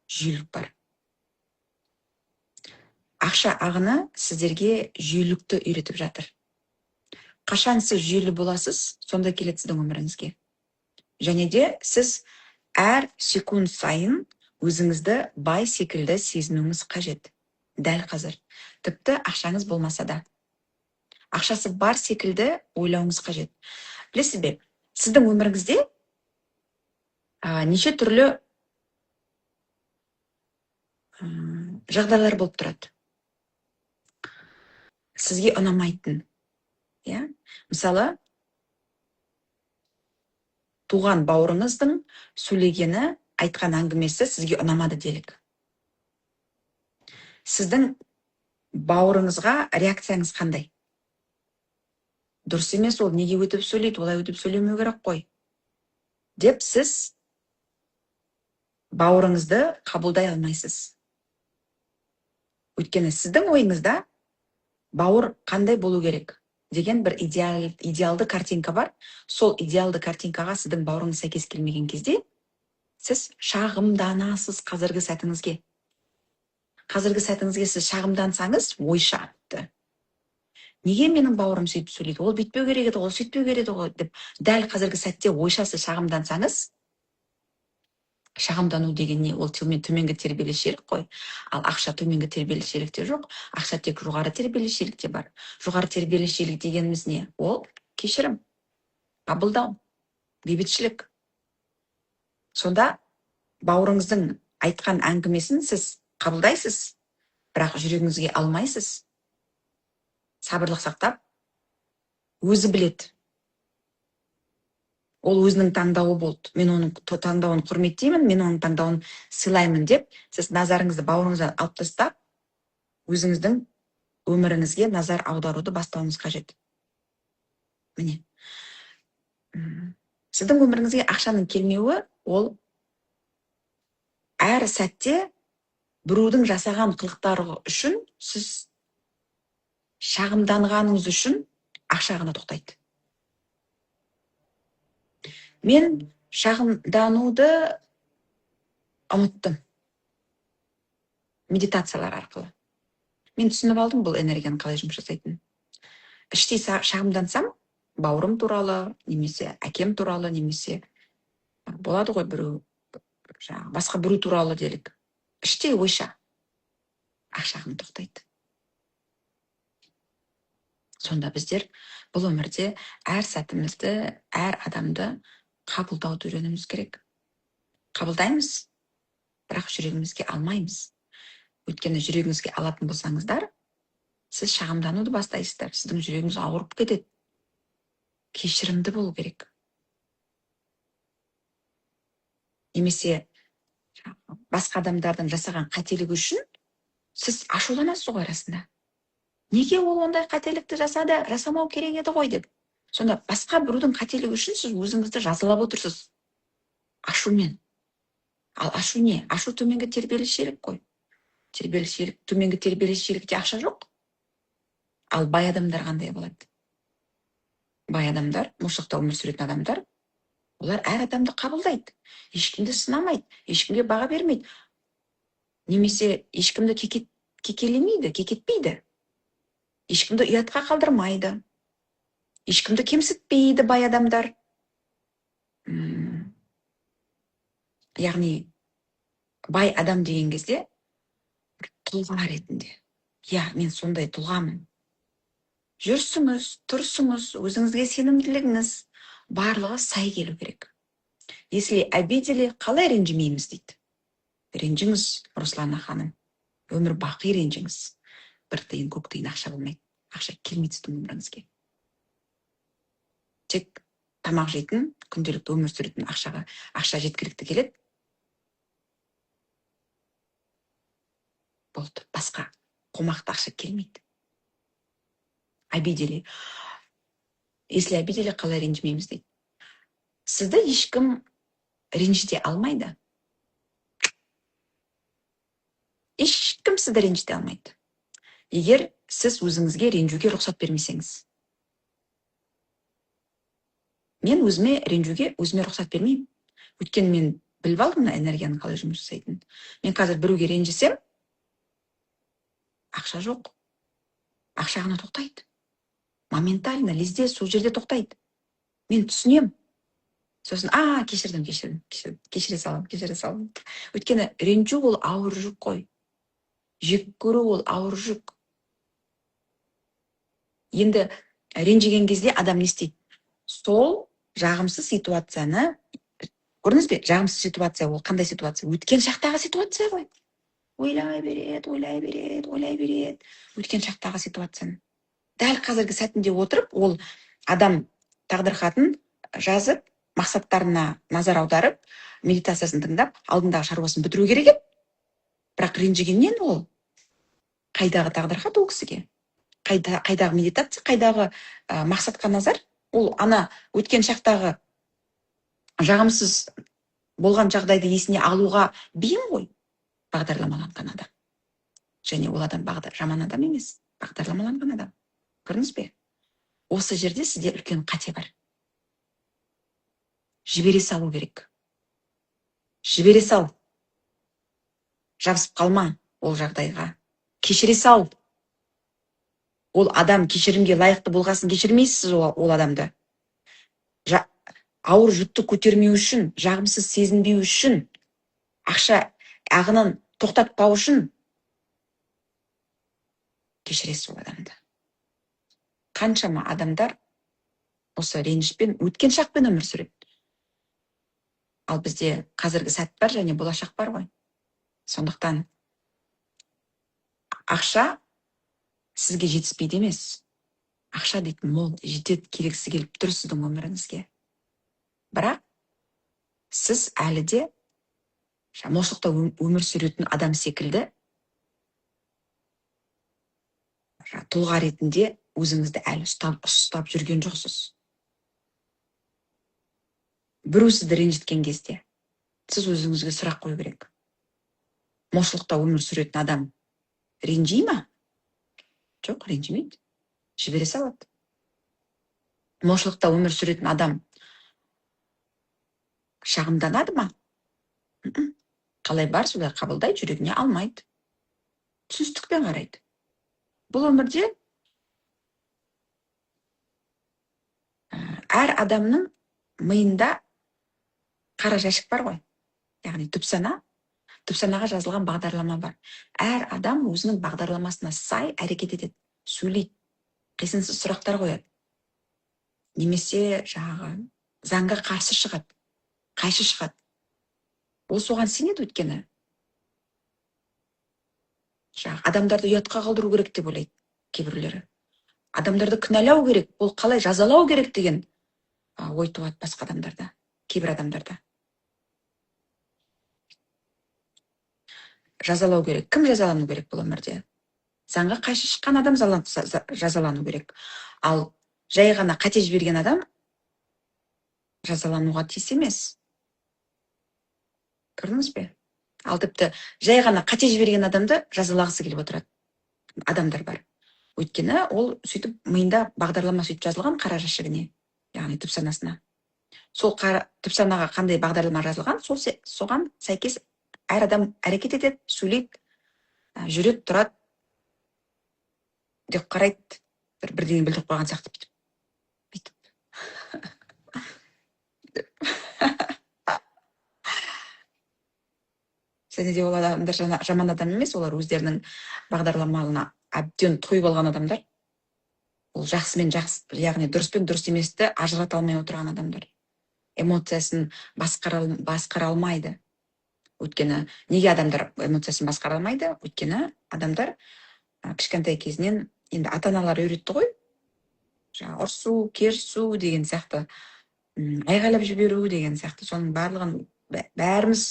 жүйелік бар. Ақша ағыны сіздерге жүйелікті үйретіп жатыр. Қашан сіз жүйелі боласыз, сонда келеді сіздің өміріңізге. Және де сіз әр секунд сайын өзіңізді бай секілді сезінуіңіз қажет. Дәл қазір, тіпті ақшаңыз болмаса да, ақшасы бар секілді ойлауыңыз қажет. Білесіз бе, сіздің өміріңізде неше түрлі жағдайлар болып тұрады сізге ұнамайтын, иә. Мысалы, туған бауырыңыздың сөйлегені, айтқан әңгімесі сізге ұнамады делік. Сіздің бауырыңызға реакцияңыз қандай? «Дұрыс емес, ол неге өйтіп сөйлейді, олай өйтіп сөйлемеу керек қой», – деп сіз бауырыңызды қабылдай алмайсыз. Өйткені сіздің ойыңызда бауыр қандай болу керек деген бір идеалды картинка бар. Сол идеалды картинкаға сіздің бауырыңыз сәйкес келмеген кезде, сіз шағымданасыз қазіргі сәтіңізге. Қазіргі сәтіңізге сіз шағымдансаңыз, ойша, «Неге менің бауырым сөйтіп сөйлейді, ол бүйтпеу керек еді ғой, сөйтпеу керек еді ғой», – деп дәл қазіргі сәтте ойша сіз шағымдансаңыз. Шағымдану деген не? Ол төменгі тербеліс жиілік қой. Ал ақша төменгі тербеліс жиілікте жоқ, ақша тек жоғары тербеліс жиілікте бар. Жоғары тербеліс жиілік дегеніміз не? Ол кешірім, қабылдау, бейбітшілік. Сонда бауырыңыздың айтқан әңгімесін сіз қабылдайсыз, бірақ жүрегіңізге алмайсыз. Сабырлық сақтап, өзі біледі, ол өзінің таңдауы болды, мен оның таңдауын құрметтеймін, мен оның таңдауын сыйлаймын деп, сіз назарыңызды бауырыңыздан алып тастап, өзіңіздің өміріңізге назар аударуды бастауыңыз қажет. Міне, сіздің өміріңізге ақшаның келмеуі – ол әр сәтте біреудің жасаған қылықтары үшін сіз шағымданғаныңыз үшін ақша ғана тоқтайды. Мен шағымдануды ұмыттым. Медитациялар арқылы мен түсініп алдым бұл энергияның қалай жұмыс жасайтынын. Іштей шағымдансам бауырым туралы немесе әкем туралы, немесе болады ғой біреу, жаңағы басқа біреу туралы делік, іштей ойша ақша ағыны тоқтайды. Сонда біздер бұл өмірде әр сәтімізді, әр адамды қабылдауды үйренуіміз керек. Қабылдаймыз, бірақ жүрегімізге алмаймыз. Өйткені жүрегіңізге алатын болсаңыздар, сіз шағымдануды бастайсыздар, сіздің жүрегіңіз ауырып кетеді. Кешірімді болу керек. Немесе басқа адамдардың жасаған қателігі үшін сіз ашуланасыз ғой арасында. «Неге ол ондай қателікті жасады, жасамау керек еді ғой», – деп. Сонда басқа біреудің қателігі үшін сіз өзіңізді жазалап отырсыз ашумен. Ал ашу не? Ашу – төменгі тербеліс жиілік қой. Тербеліс жиілік, төменгі тербеліс жиілікте ақша жоқ. Ал бай адамдар қандай болады? Бай адамдар, молшылықта өмір сүретін адамдар, олар әр адамды қабылдайды, ешкімді сынамайды, ешкімге баға бермейді, немесе ешкімді кекелемейді, кекетпейді, ешкімді ұятқа қалдырмайды, ешкімді кемсітпейді бай адамдар. Яғни бай адам деген кезде бір тұлға ретінде, иә, мен сондай тұлғамын. Жүрсіңіз, тұрсыңыз, өзіңізге сенімділігіңіз, барлығы сай келу керек. Если обидели, қалай ренжімейміз дейді. Ренжіңіз, Руслана ханым, өмір бақи ренжіңіз. Бір тиын, көк тиын ақша болмайды. Ақша келмейді сіздің өміріңізге. Тек тамақ жейтін, күнделікті өмір сүретін ақшаға ақша жеткілікті келеді. Болды, басқа қомақты ақша келмейді. Обидели. Если обидели, қалай ренжімейміз дейді. Сізді ешкім ренжіте алмайды. Ешкім сізді ренжіте алмайды. Егер сіз өзіңізге ренжуге рұқсат бермесеңіз. Мен өзіме ренжуге өзіме рұқсат бермеймін. Өйткені мен біліп алдым мына энергияның қалай жұмыс жасайтынын. Мен қазір біреуге ренжісем, ақша жоқ. Ақша ғана тоқтайды. Моментально, лезде сол жерде тоқтайды. Мен түсінем. Сосын, кешірдім, кешірдім, кешірдім, кешіре саламын, кешіре саламын. Өйткені ренжу ол ауыр жүк қой. Жек көру ол ауыр жүк. Енді ренжіген кезде адам не істейді? Сол жағымсыз ситуацияны, көрдіңіз бе? Жағымсыз ситуация ол қандай ситуация? Өткен шақтағы ситуация ғой. Ойлай береді, ойлай береді, ойлай береді. Өткен шақтағы ситуацияны. Дәл қазіргі сәтінде отырып, ол адам тағдыр хатын жазып, мақсаттарына назар аударып, медитациясын тыңдап, алдындағы шаруасын бітіру керек еді. Бірақ ренжігеннен ол қайдағы тағдыр хат ол кісіге? Қайдағы медитация, қайдағы мақсатқа назар? Ол ана өткен шақтағы жағымсыз болған жағдайды есіне алуға бейім ғой бағдарламаланған адам. Және ол адам жаман адам емес, бағдарламаланған адам. Көрдіңіз бе? Осы жерде сізде үлкен қате бар. Жібере салу керек. Жібере сал. Жабысып қалма ол жағдайға. Кешіре сал. Ол адам кешірімге лайықты болғасын кешірмейсіз ол адамды. Ауыр жүкті көтермеу үшін, жағымсыз сезінбеу үшін, ақша ағынын тоқтатпау үшін кешіресіз ол адамды. Қаншама адамдар осы ренішпен, өткен шақпен өмір сүреді. Ал бізде қазіргі сәт бар және болашақ бар ғой. Сондықтан ақша сізге жетіспейді емес. Ақша дейтін мол, жетеді, келгісі келіп тұр сіздің өміріңізге. Бірақ сіз әлі де молшылықта өмір сүретін адам секілді тұлға ретінде өзіңізді әлі ұстап жүрген жоқсыз. Біреу сізді ренжіткен кезде сіз өзіңізге сұрақ қою керек. Молшылықта өмір сүретін адам ренжи ма? Жоқ, ренжімейді. Жібере салады. Молшылықта өмір сүретін адам шағымданады ма? Қалай бар, солай қабылдайды, жүрегіне алмайды. Түсіністікпен қарайды. Бұл өмірде әр адамның миында қара жәшік бар ғой. Яғни түпсана, түпсанаға жазылған бағдарлама бар. Әр адам өзінің бағдарламасына сай әрекет етеді, сөйлейді, қисынсыз сұрақтар қояды. Немесе жаңағы заңға қарсы шығады, қайшы шығады. Ол соған сенеді, өйткені жаңағы адамдарды ұятқа қалдыру керек деп ойлайды кейбіреулері. Адамдарды кінәлау керек, ол қалай жазалау керек деген ой туады басқа адамдарда, кейбір адамдарда. Жазалау керек. Кім жазалану керек бұл өмірде? Заңға қайшы шыққан адам жазалану керек. Ал жай ғана қате жіберген адам жазалануға тиіс емес. Көрдіңіз бе? Ал тіпті жай ғана қате жіберген адамды жазалағысы келіп отырады адамдар бар. Өйткені ол сөйтіп миында бағдарлама сөйтіп жазылған, қара жәшігіне, яғни түп санасына. Сол қара түп санаға қандай бағдарлама жазылған, сол соған сәйкес әр адам әрекет етеді, сөйлейді, жүреді, тұрады деп қарайды, бір бірдеңе білдіріп қойған сияқты, бүйтіп бүйтіп. Және де ол адамдар жаман адам емес, олар өздерінің бағдарламаларына әбден тойып алған адамдар. Ол жақсы мен жақсы, яғни дұрыс пен дұрыс еместі ажырата алмай отырған адамдар. Эмоциясын басқара алмайды. Өйткені неге адамдар эмоциясын басқара алмайды? Өйткені адамдар кішкентай кезінен енді ата-аналар үйретті ғой. Жаңа ұрсу, керісу деген сияқты, айғайлап жіберу деген сияқты, соның барлығын бәріміз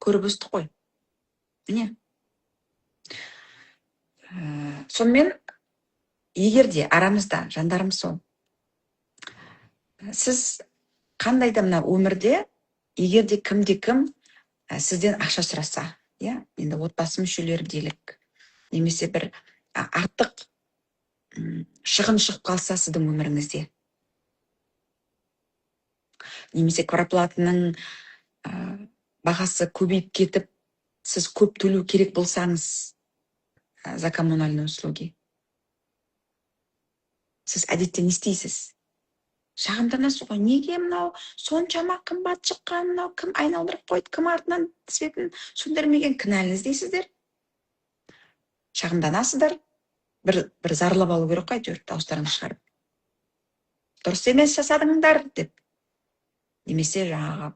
көріп өстік қой. Міне. Сонымен егер де арамызда жандарым сол, сіз қандай да мына өмірде егер де кімде кім сізден ақша сұраса, иә, енді отбасы мүшелері делік, немесе бір артық шығын шығып қалса сіздің өміріңізде, немесе квартплатаның бағасы көбейіп кетіп, сіз көп төлеу керек болсаңыз, за коммунальные услуги, сіз әдетте не істейсіз? Шағымданасыз ғой, неге мынау соншама қымбат шыққан, мынау кім айналдырып қойды, кім артынан светін сөндірмеген, кінәлі іздейсіздер, шағымданасыздар, бір зарлап алу керек қой әйтеуір, дауыстарыңызды шығарып, дұрыс емес жасадыңдар деп, немесе жаңағы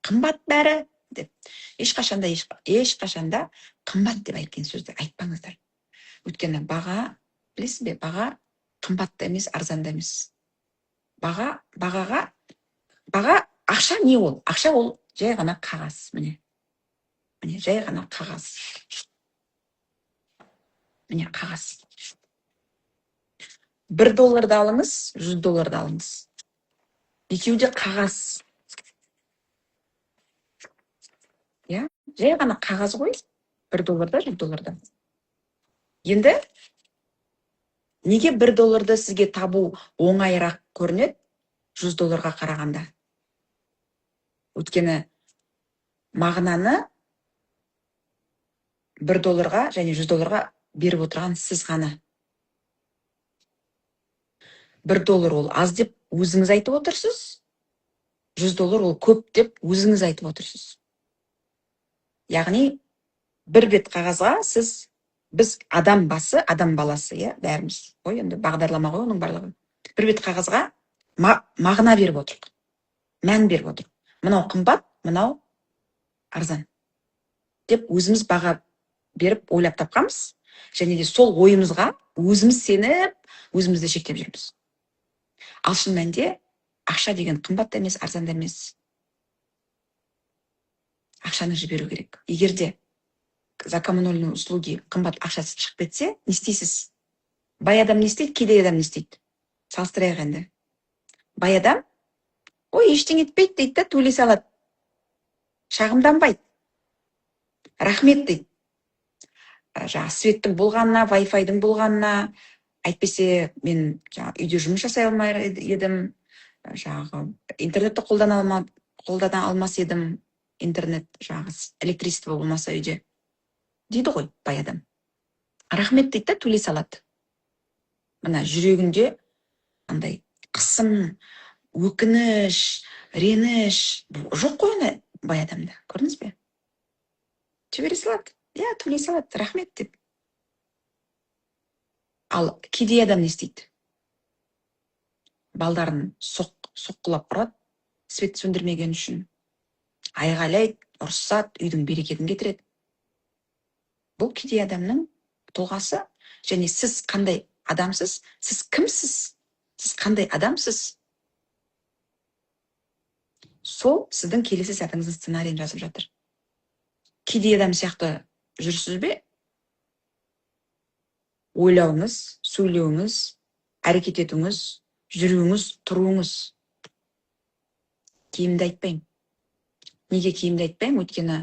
қымбат бәрі деп. Ешқашанда, ешқашанда қымбат деп айтқан сөзді айтпаңыздар. Өйткені баға, білесіз бе, баға қымбат та емес, арзан да емес. Баға, бағаға, баға, ақша не ол? Ақша ол жай ғана қағаз, міне. Міне, жай ғана қағаз. Міне, қағаз. 1 долларды алыңыз, 100 долларды алыңыз. Екеуі де қағаз. Иә, жай ғана қағаз ғой. 1 долларда, 100 долларда. Енді неге 1 долларды сізге табу оңайырақ көрінеді 100 долларға қарағанда? Өйткені мағынаны 1 долларға және 100 долларға беріп отырған сіз ғана. 1 доллар ол аз деп өзіңіз айтып отырсыз, 100 доллар ол көп деп өзіңіз айтып отырсыз. Яғни бір бет қағазға сіз, біз адам басы, адам баласы, иә, бәріміз. Ой, енді бағдарлама ғой оның барлығы. Бір бет қағазға мағына беріп отырмық, мән беріп отырмық. Мынау қымбат, мынау арзан деп өзіміз баға беріп ойлап тапқанбыз. Және де сол ойымызға өзіміз сеніп, өзімізді шектеп жүрміз. Ал шын мәнінде ақша деген қымбат та емес, арзан да емес. Ақшаны жіберу керек. Егер де за коммунальные услуги қымбат ақшасы шығып кетсе, не істейсіз? Бай адам не істейді, кедей адам не істейді? Салыстырайық енді. Бай адам, ой, ештеңе етпейді дейді да, төлей салады. Шағымданбайды. Рахмет дейді. Жаңағы светтің болғанына, вай-файдың болғанына, әйтпесе мен жаңағы үйде жұмыс жасай алмай едім, жаңағы интернетті қолдана алмас едім, интернет, жаңағы электричество болмаса үйде. Дейді ғой бай адам. Рахмет дейді да, төлей салады. Мына жүрегінде андай қысым, өкініш, реніш жоқ қой ана бай адамда. Көрдіңіз бе? Жібере салады. Иә, төлей салады, рахмет деп. Ал кедей адам не істейді? Балдарын соққылап ұрады, свет сөндірмеген үшін. Айғайлайды, ұрысады, үйдің берекетін кетіреді. Бұл кедей адамның тұлғасы. Және сіз қандай адамсыз? Сіз кімсіз? Сіз қандай адамсыз? Сол сіздің келесі сәтіңіздің сценарийін жазып жатыр. Кедей адам сияқты жүрсіз бе? Ойлауыңыз, сөйлеуіңіз, әрекет етуіңіз, жүруіңіз, тұруыңыз. Киімді айтпаймын. Неге киімді айтпаймын? Өйткені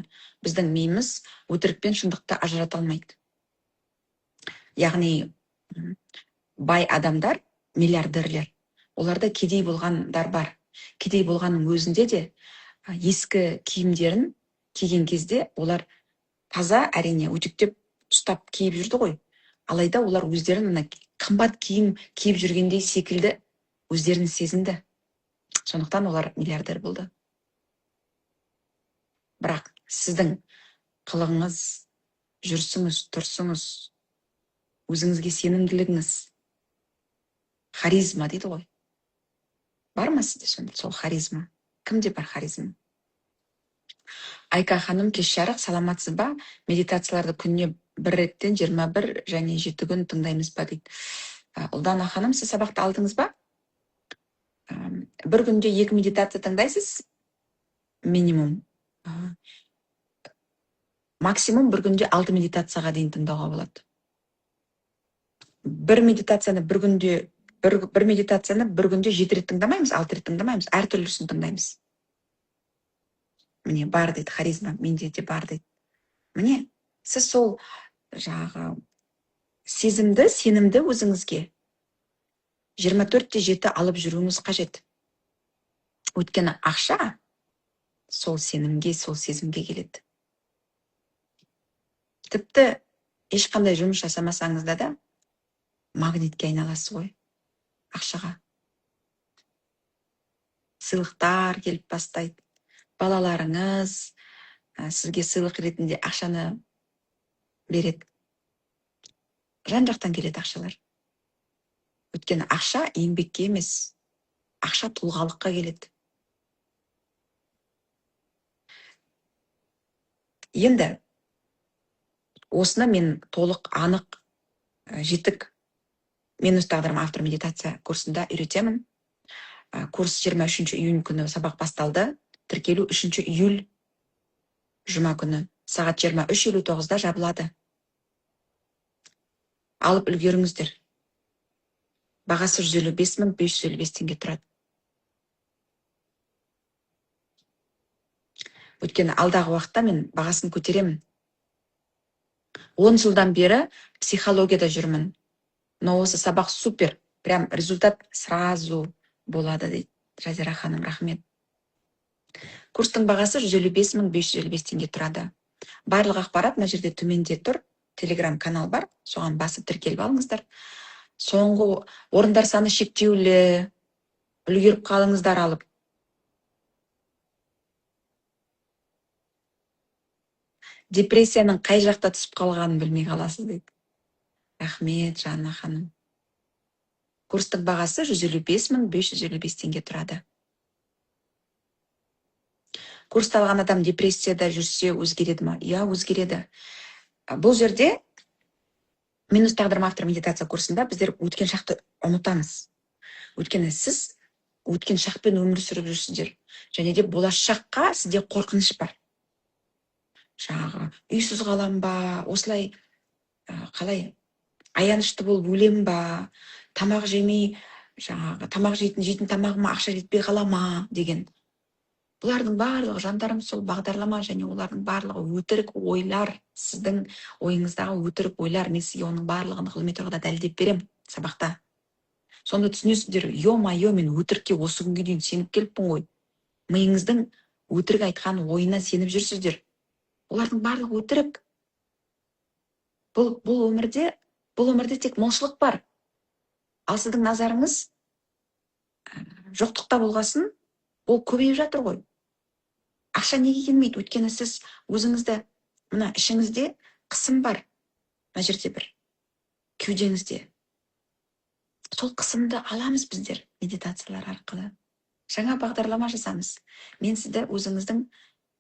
біздің миымыз өтірік пен шындықты ажырата алмайды. Яғни бай адамдар, миллиардерлер, оларда кедей болғандар бар. Кедей болғанның өзінде де ескі киімдерін киген кезде олар таза, әрине, үтіктеп ұстап киіп жүрді ғой. Алайда олар өздерін мына қымбат киім киіп жүргендей секілді өздерін сезінді. Сондықтан олар миллиардер болды. Бірақ сіздің қылығыңыз, жүрісіңіз, тұрысыңыз, өзіңізге сенімділігіңіз, харизма дейді ғой. Бар ма сізде сонда сол харизма? Кімде бар харизма? Айка ханым, кеш жарық, саламатсыз ба? Медитацияларды күніне бір реттен 21 және 7 күн тыңдаймыз ба дейді. Ұлдана ханым, сіз сабақты алдыңыз ба? Бір күнде 2 медитация тыңдайсыз? Минимум. Максимум бір күнде 6 медитацияға дейін тыңдауға болады. Бір медитацияны бір күнде, бір медитацияны бір күнде 7 рет тыңдамаймыз, 6 рет тыңдамаймыз, әртүрлісін тыңдаймыз. Міне, бар дейді, харизма, менде де бар дейді. Міне, сіз сол жаңағы сезімді, сенімді өзіңізге 24/7 алып жүруіңіз қажет. Өйткені ақша сол сенімге, сол сезімге келеді. Тіпті ешқандай жұмыс жасамасаңыз да магнитке айналасыз ғой ақшаға. Сыйлықтар келіп бастайды. Балаларыңыз сізге сыйлық ретінде ақшаны береді. Жан-жақтан келеді ақшалар. Өйткені ақша еңбекке емес, ақша тұлғалыққа келеді. Енді осыны мен толық, анық, жетік мен өз тағдырым автор медитация курсында үйретемін. Курс 23 июнь күні сабақ басталды. Тіркелу 3 июль жұма күні сағат 23:59-да жабылады. Алып үлгеріңіздер. Бағасы 155 555 теңге тұрады. Өйткені алдағы уақытта мен бағасын көтеремін. 10 жылдан бері психологияда жүрмін. Но осы сабақ супер, прям результат сразу болады дейді Жазира ханым, рахмет. Курстың бағасы 155 555 теңге тұрады. Барлық ақпарат мына жерде төменде тұр. Телеграм канал бар, соған басып тіркеліп алыңыздар. Соңғы орындар саны шектеулі, үлгеріп қалыңыздар алып. Депрессияның қай жақта түсіп қалғанын білмей қаласыз дейді. Рахмет, Жанна ханым. Курстың бағасы 155 555 теңге тұрады. Курсты алған адам депрессияда жүрсе өзгереді ма? Иә, өзгереді. Бұл жерде мен өз тағдырым автор медитация курсында біздер өткен шақты ұмытамыз. Өйткені сіз өткен шақпен өмір сүріп жүрсіздер. Және де болашаққа сізде қорқыныш бар. Жаңағы үйсіз қалам ба, осылай, қалай аянышты болып өлем ба, тамақ жемей, жаңағы тамақ жейтін тамағыма ақша жетпей қала ма деген. Бұлардың барлығы жандарым сол бағдарлама және олардың барлығы өтірік ойлар, сіздің ойыңыздағы өтірік ойлар. Мен сізге оның барлығын ғылыми тұрғыда дәлелдеп беремін сабақта. Сонда түсінесіздер, ё-моё, мен өтірікке осы күнге дейін сеніп келіппін ғой. Миыңыздың өтірік айтқан ойына сеніп жүрсіздер. Олардың барлығы өтірік. Бұл өмірде тек молшылық бар. Ал сіздің назарыңыз жоқтықта болғасын, ол көбейіп жатыр ғой. Ақша неге келмейді? Өйткені сіз өзіңізді, мына ішіңізде қысым бар. Мына жерде бір кеудеңізде. Сол қысымды аламыз біздер медитациялар арқылы. Жаңа бағдарлама жасамыз. Мен сізді өзіңіздің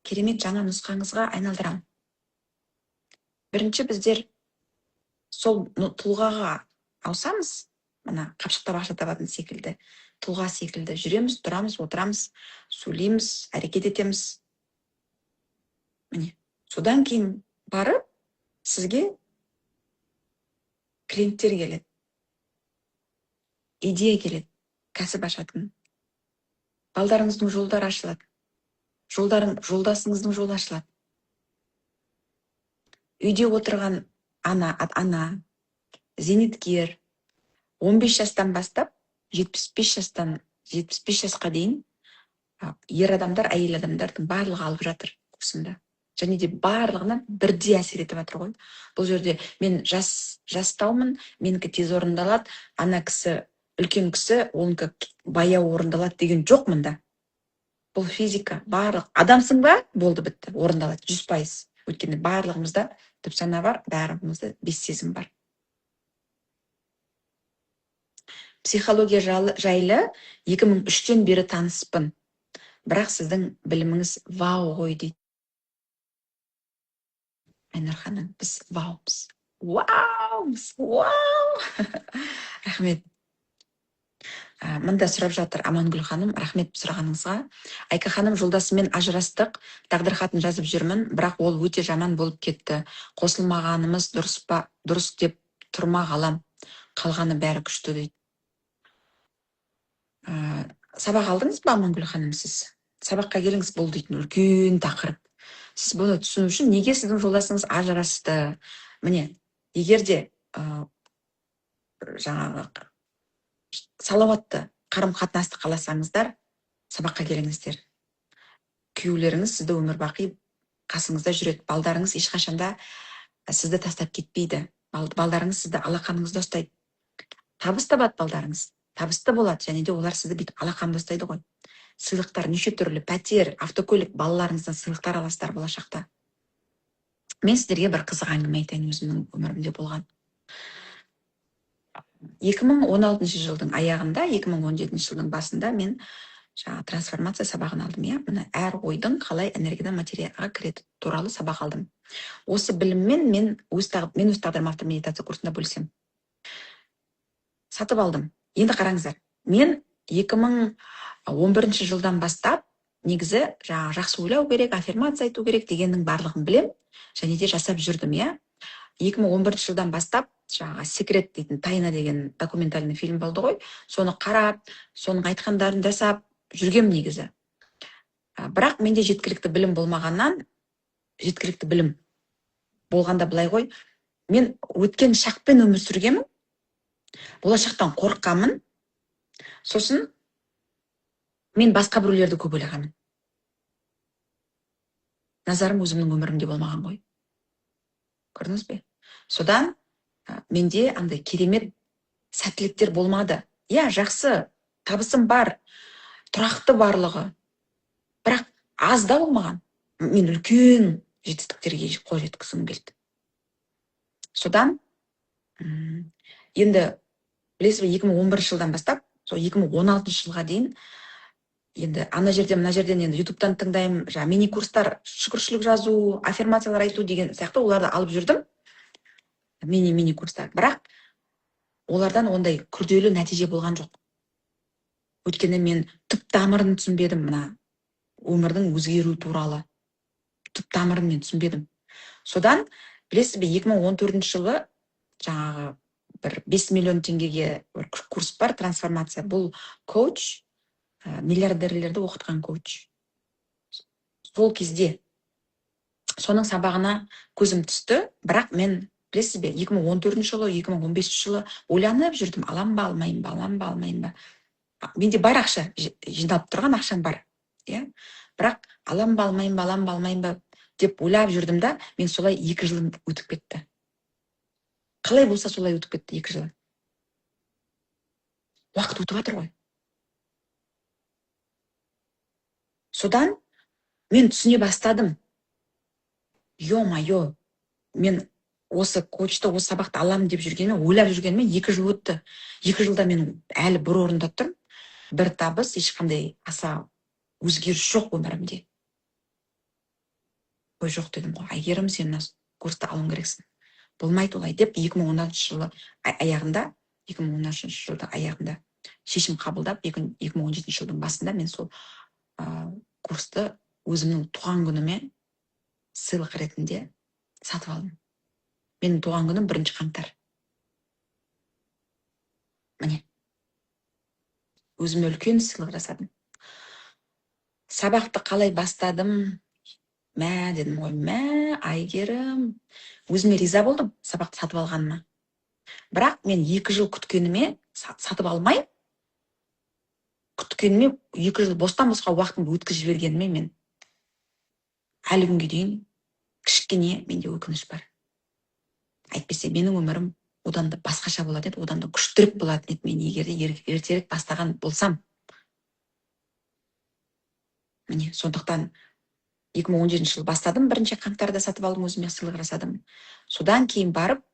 керемет жаңа нұсқаңызға айналдырамын. Бірінші біздер сол тұлғаға ауысамыз, мына қапшықтап ақша табатын секілді, тұлға секілді жүреміз, тұрамыз, отырамыз, сөйлейміз, әрекет етеміз. Міне, содан кейін барып сізге клиенттер келеді, идея келеді, кәсіп ашатын, балдарыңыздың жолдары ашылады. Жолдарың, жолдасыңыздың жолы ашылады. Үйде отырған ана, зейнеткер, 15 жастан бастап 75 жастан 75 жасқа дейін ер адамдар, әйел адамдардың барлығы алып жатыр курсымда. Және де барлығына бірдей әсер етіп жатыр ғой. Бұл жерде мен жастаумын, менікі тез орындалады, ана кісі үлкен кісі, оныкі баяу орындалады деген жоқ мында. Бұл физика, барлық адамсың ба, болды, бітті, орындалады 100%. Өйткені барлығымызда түп сана бар, барлығымызда бес сезім бар. Психология жайлы 2003-тен бері таныспын. Бірақ сіздің біліміңіз вау ғой дейді. Айнұр ханым, біз ваумыз. Ваумыз, вау! Рахмет. Мында сұрап жатыр Амангүл ханым, рахмет сұрағаныңызға. Айка ханым, жолдасыммен ажырастық, тағдыр хатын жазып жүрмін, бірақ ол өте жаман болып кетті. Қосылмағанымыз дұрыс па, дұрыс деп тұрмақ алам. Қалғаны бәрі күшті дейді. Сабақ алдыңыз ба, Амангүл ханым, сіз? Сабаққа келіңіз, бұл дейтін үлкен тақырып. Сіз бұны түсіну үшін неге сіздің жолдасыңыз ажырасты? Міне, егер де жаңағы салауатты қарым-қатынасты қаласаңыздар, сабаққа келіңіздер. Күйеулеріңіз сізді өмір бақи қасыңызда жүреді. Балдарыңыз ешқашанда сізді тастап кетпейді. Балдарыңыз сізді алақаныңызда ұстайды. Табыс табады балдарыңыз. Табысты болады, және де олар сізді бүйтіп алақанда ұстайды ғой. Сыйлықтар неше түрлі, пәтер, автокөлік, балаларыңыздан сыйлықтар аласыздар болашақта. Мен сіздерге бір қызық әңгіме айтайын өзімнің өмірімде болған. 2016 жылдың аяғында, 2017 жылдың басында мен жаңа трансформация сабағын алдым, иә. Мына әр ойдың қалай энергиядан материяға кіреді туралы сабақ алдым. Осы біліммен мен өз тағдырым авто медитация курсында бөлісемін. Сатып алдым. Енді қараңыздар, мен 2011 жылдан бастап негізі жаңа жақсы ойлау керек, аффирмация айту керек дегеннің барлығын білем, және де жасап жүрдім, иә. 2011 жылдан бастап жаңағы «Секрет» дейтін, «Тайна» деген документальный фильм болды ғой, соны қарап, соның айтқандарын жасап жүргем негізі. Бірақ менде жеткілікті білім болмағаннан, жеткілікті білім болғанда былай ғой, мен өткен шақпен өмір сүргенмін, болашақтан қорыққанмын, сосын мен басқа біреулерді көп ойлағанмын. Назарым өзімнің өмірімде болмаған ғой. Көрдіңіз бе? Содан менде андай керемет сәттіліктер болмады. Иә, жақсы, табысым бар, тұрақты барлығы. Бірақ аз да болмаған. Мен үлкен жетістіктерге қол жеткізгім келді. Содан енді білесіз бе, 2011 жылдан бастап, сол 2016 жылға дейін енді ана жерден, мына жерден енді ютубтан тыңдаймын, жаңа мини курстар, шүкіршілік жазу, аффирмациялар айту деген сияқты оларды алып жүрдім. Мини курстар. Бірақ олардан ондай күрделі нәтиже болған жоқ. Өйткені мен түп тамырын түсінбедім, мына өмірдің өзгеру туралы. Түп тамырын мен түсінбедім. Содан білесіз бе, 2014 жылы жаңағы бір 5 миллион теңгеге бір курс бар, трансформация. Бұл коуч, миллиардерлерді оқытқан коуч. Сол кезде соның сабағына көзім түсті, бірақ мен білесіз бе, 2014 жылы, 2015 жылы ойланып жүрдім, алам ба, алмайын ба, алам ба, алмайын ба. Менде бар ақша, жиналып тұрған ақшам бар, иә. Бірақ алам ба, алмайын ба, алам ба, алмайын ба деп ойлап жүрдім да, мен солай 2 жылым өтіп кетті. Қалай болса солай өтіп кетті 2 жыл. Уақыт өтіп жатыр ғой. Содан мен түсіне бастадым. Ё-моё, мен осы коучты, осы сабақты аламын деп жүргеніме, ойлап жүргеніме 2 жыл өтті. 2 жылда мен әлі бір орында тұрмын. Бір табыс, ешқандай аса өзгеріс жоқ өмірімде. Ой, жоқ дедім ғой, Әйгерім, сен мына курсты алуың керексің. Болмайды олай деп 2016 жылы аяғында, 2016 жылдың аяғында шешім қабылдап, 2017 жылдың басында мен сол курсты өзімнің туған күніме сыйлық ретінде сатып алдым. Менің туған күнім 1 қаңтар. Міне. Өзіме үлкен сыйлық жасадым. Сабақты қалай бастадым? Мә, дедім ғой, мә, Әйгерім. Өзіме риза болдым сабақты сатып алғаныма. Бірақ мен 2 жыл күткеніме, сатып алмай, күткеніме 2 жыл бостан-босқа уақытымды өткізіп жібергеніме мен әлі күнге дейін кішкене менде өкініш бар. Әйтпесе менің өмірім одан да басқаша болатын еді, одан да күштірек болатын еді мен егер де ертерек бастаған болсам. Міне, сондықтан 2017 жылы бастадым, 1 қаңтарда сатып алдым, өзіме сыйлық жасадым. Содан кейін барып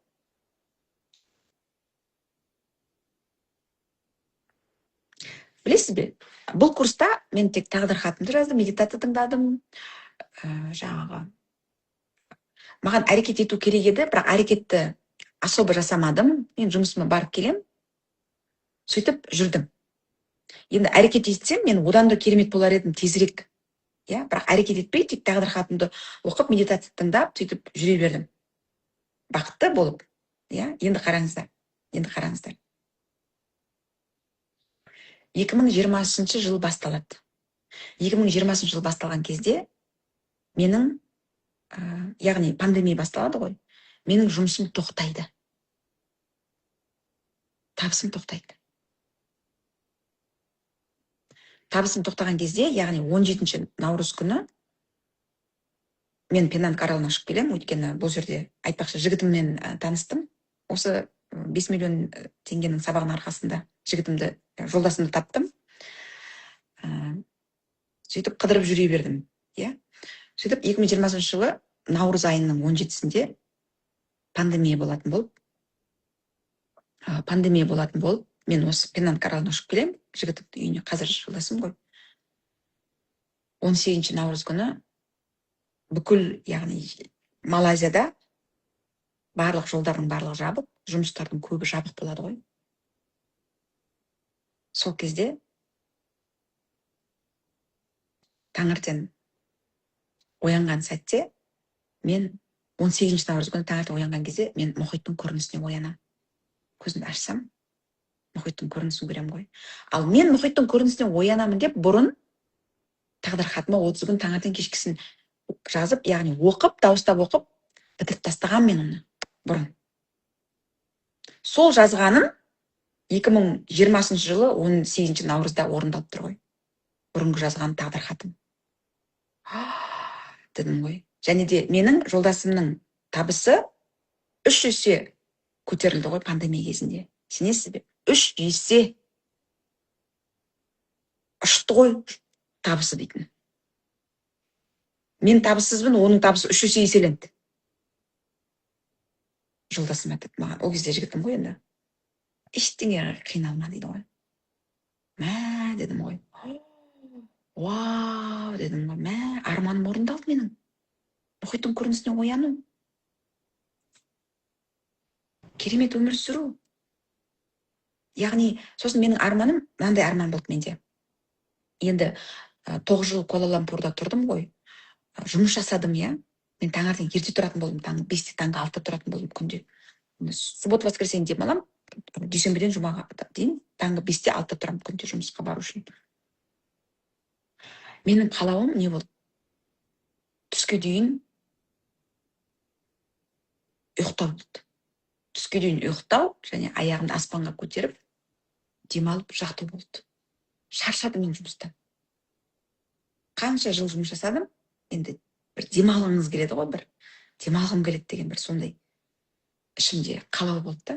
білесіз бе, бұл курста мен тек тағдыр хатымды жаздым, медитация тыңдадым, жаңағы маған әрекет ету керек еді, бірақ әрекетті особо жасамадым. Мен жұмысыма барып келем, сөйтіп жүрдім. Енді әрекет етсем, мен одан да керемет болар едім тезірек. Иә, бірақ әрекет етпей, тек тағдыр хатымды оқып, медитация тыңдап, сөйтіп жүре бердім. Бақытты болып. Иә, енді қараңыздар. Енді қараңыздар. 2020 жыл басталады. 2020 жыл басталған кезде менің, яғни пандемия басталады ғой, менің жұмысым тоқтайды. Табысым тоқтайды. Табысым тоқтаған кезде, яғни 17 наурыз күні мен Пенанг аралына ұшып келемін, өйткені бұл жерде айтпақшы жігітіммен таныстым. Осы 5 миллион теңгенің сабағының арқасында жігітімді, жолдасымды таптым. Сөйтіп қыдырып жүре бердім, иә. Сөйтіп 2020 жылы наурыз айының 17-сінде пандемия болатын болып, пандемия болатын болып, мен осы Пенанг аралына ұшып келемін, жігітімнің үйіне, қазір жолдасым ғой. 18 наурыз күні бүкіл, яғни Малайзияда барлық жолдардың барлығы жабық, жұмыстардың көбі жабық болады ғой. Сол кезде таңертең оянған сәтте мен 18 наурыз күні таңертең оянған кезде мен мұхиттың көрінісіне оянамын. Көзімді ашсам, мұхиттың көрінісін көремін ғой. Ал мен мұхиттың көрінісіне оянамын деп бұрын тағдыр хатыма 30 күн таңертең кешкісін жазып, яғни оқып, дауыстап оқып, бітіріп тастаған мен оны бұрын. Сол жазғаным 2020 жылы 18 наурызда орындалып тұр ғой. Бұрынғы жазған тағдыр хатым. Дедім ғой. Және де менің жолдасымның табысы 3 есе көтерілді ғой пандемия кезінде. Сенесіз бе? 3 есе ұшты ғой табысы дейтін. Мен табыссызбын, оның табысы 3 есе еселенді. Жолдасым айтады маған, ол кезде жігітім ғой енді. Ештеңеге қиналма дейді ғой. Мә, дедім ғой. Вау, дедім ғой. Мә, арманым орындалды менің. Мұхиттың көрінісіне ояну. Керемет өмір сүру. Яғни, сосын менің арманым, мынандай арман болды менде. Енді 9 жыл Куала-Лумпурда тұрдым ғой. Жұмыс жасадым, иә. Мен таңертең ерте тұратын болдым, таңғы 5-те, таңғы 6-та тұратын болдым күнде. Суббота, воскресенье демаламын, дүйсенбіден жұмаға дейін таңғы 5-те, 6-та тұрамын күнде жұмысқа бару үшін. Менің қалауым не болды? Түске дейін ұйықтау болды. Түске дейін ұйықтау және аяғымды аспанға көтеріп демалып жату болды. Шаршадым мен жұмыстан. Қанша жыл жұмыс жасадым, енді бір демалғыңыз келеді ғой, бір демалғым келеді деген бір сондай ішімде қалау болды да.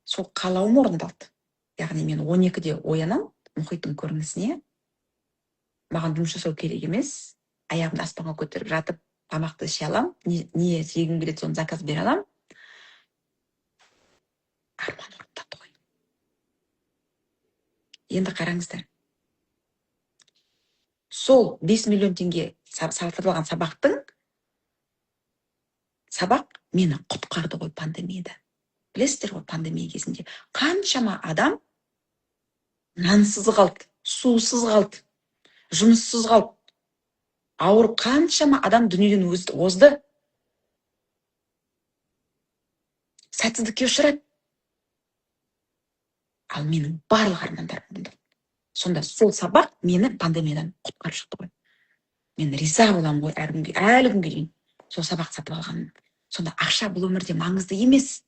Сол қалауым орындалды. Яғни мен 12-де оянам мұхиттың көрінісіне. Маған жұмыс жасау керек емес. Аяғымды аспанға көтеріп жатып тамақты іше алам, не жегім келеді соны заказ бере алам. Арман орындалды ғой. Енді қараңыздар. Сол 5 миллион теңге сатып алған сабақ мені құтқарды ғой пандемияда. Білесіздер ғой, пандемия кезінде қаншама адам нансыз қалды, сусыз қалды, жұмыссыз қалды. Ауырып қаншама адам дүниеден озды. Сәтсіздікке ұшырады. Ал менің барлық армандарым орындалды. Сонда сол сабақ мені пандемиядан құтқарып шықты ғой. Мен риза боламын ғой әр күнге, әлі күнге дейін сол сабақты сатып алғаным. Сонда ақша бұл өмірде маңызды емес.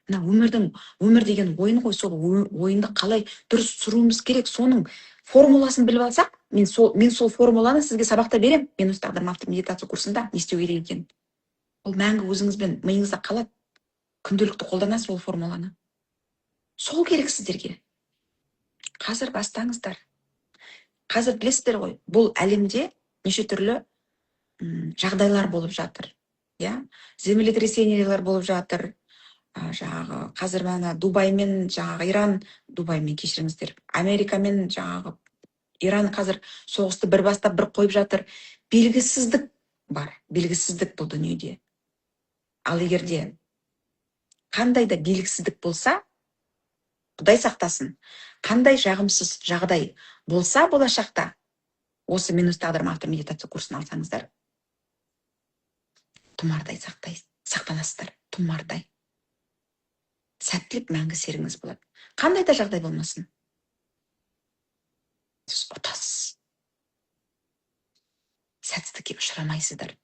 Мына өмірдің, өмір деген ойын ғой, сол ойынды қалай дұрыс сүруіміз керек, соның формуласын біліп алсақ, мен сол формуланы сізге сабақта беремін. Мен осы «Тағдырым автор» медитация курсында не істеу керек екенін. Ол мәңгі өзіңізбен, миыңызда қалады. Күнделікті қолданасыз ол формуланы. Сол керек сіздерге. Қазір бастаңыздар. Қазір білесіздер ғой, бұл әлемде неше түрлі жағдайлар болып жатыр. Иә? Землетрясениялар болып жатыр. Жаңағы қазір мана Дубай мен жаңағы Иран, Дубай мен, кешіріңіздер, Америка мен жаңағы Иран қазір соғысты бір бастап, бір қойып жатыр. Белгісіздік бар, белгісіздік бұл дүниеде. Ал егерде қандай да белгісіздік болса, Құдай сақтасын, қандай жағымсыз жағдай болса болашақта, осы «Мен өз тағдырым автор» медитация курсын алсаңыздар, тұмардай сақтанасыздар, тұмардай. Сәттілік мәңгі серігіңіз болады. Қандай да жағдай болмасын, сіз ұтасыз. Сәтсіздікке ұшырамайсыздар.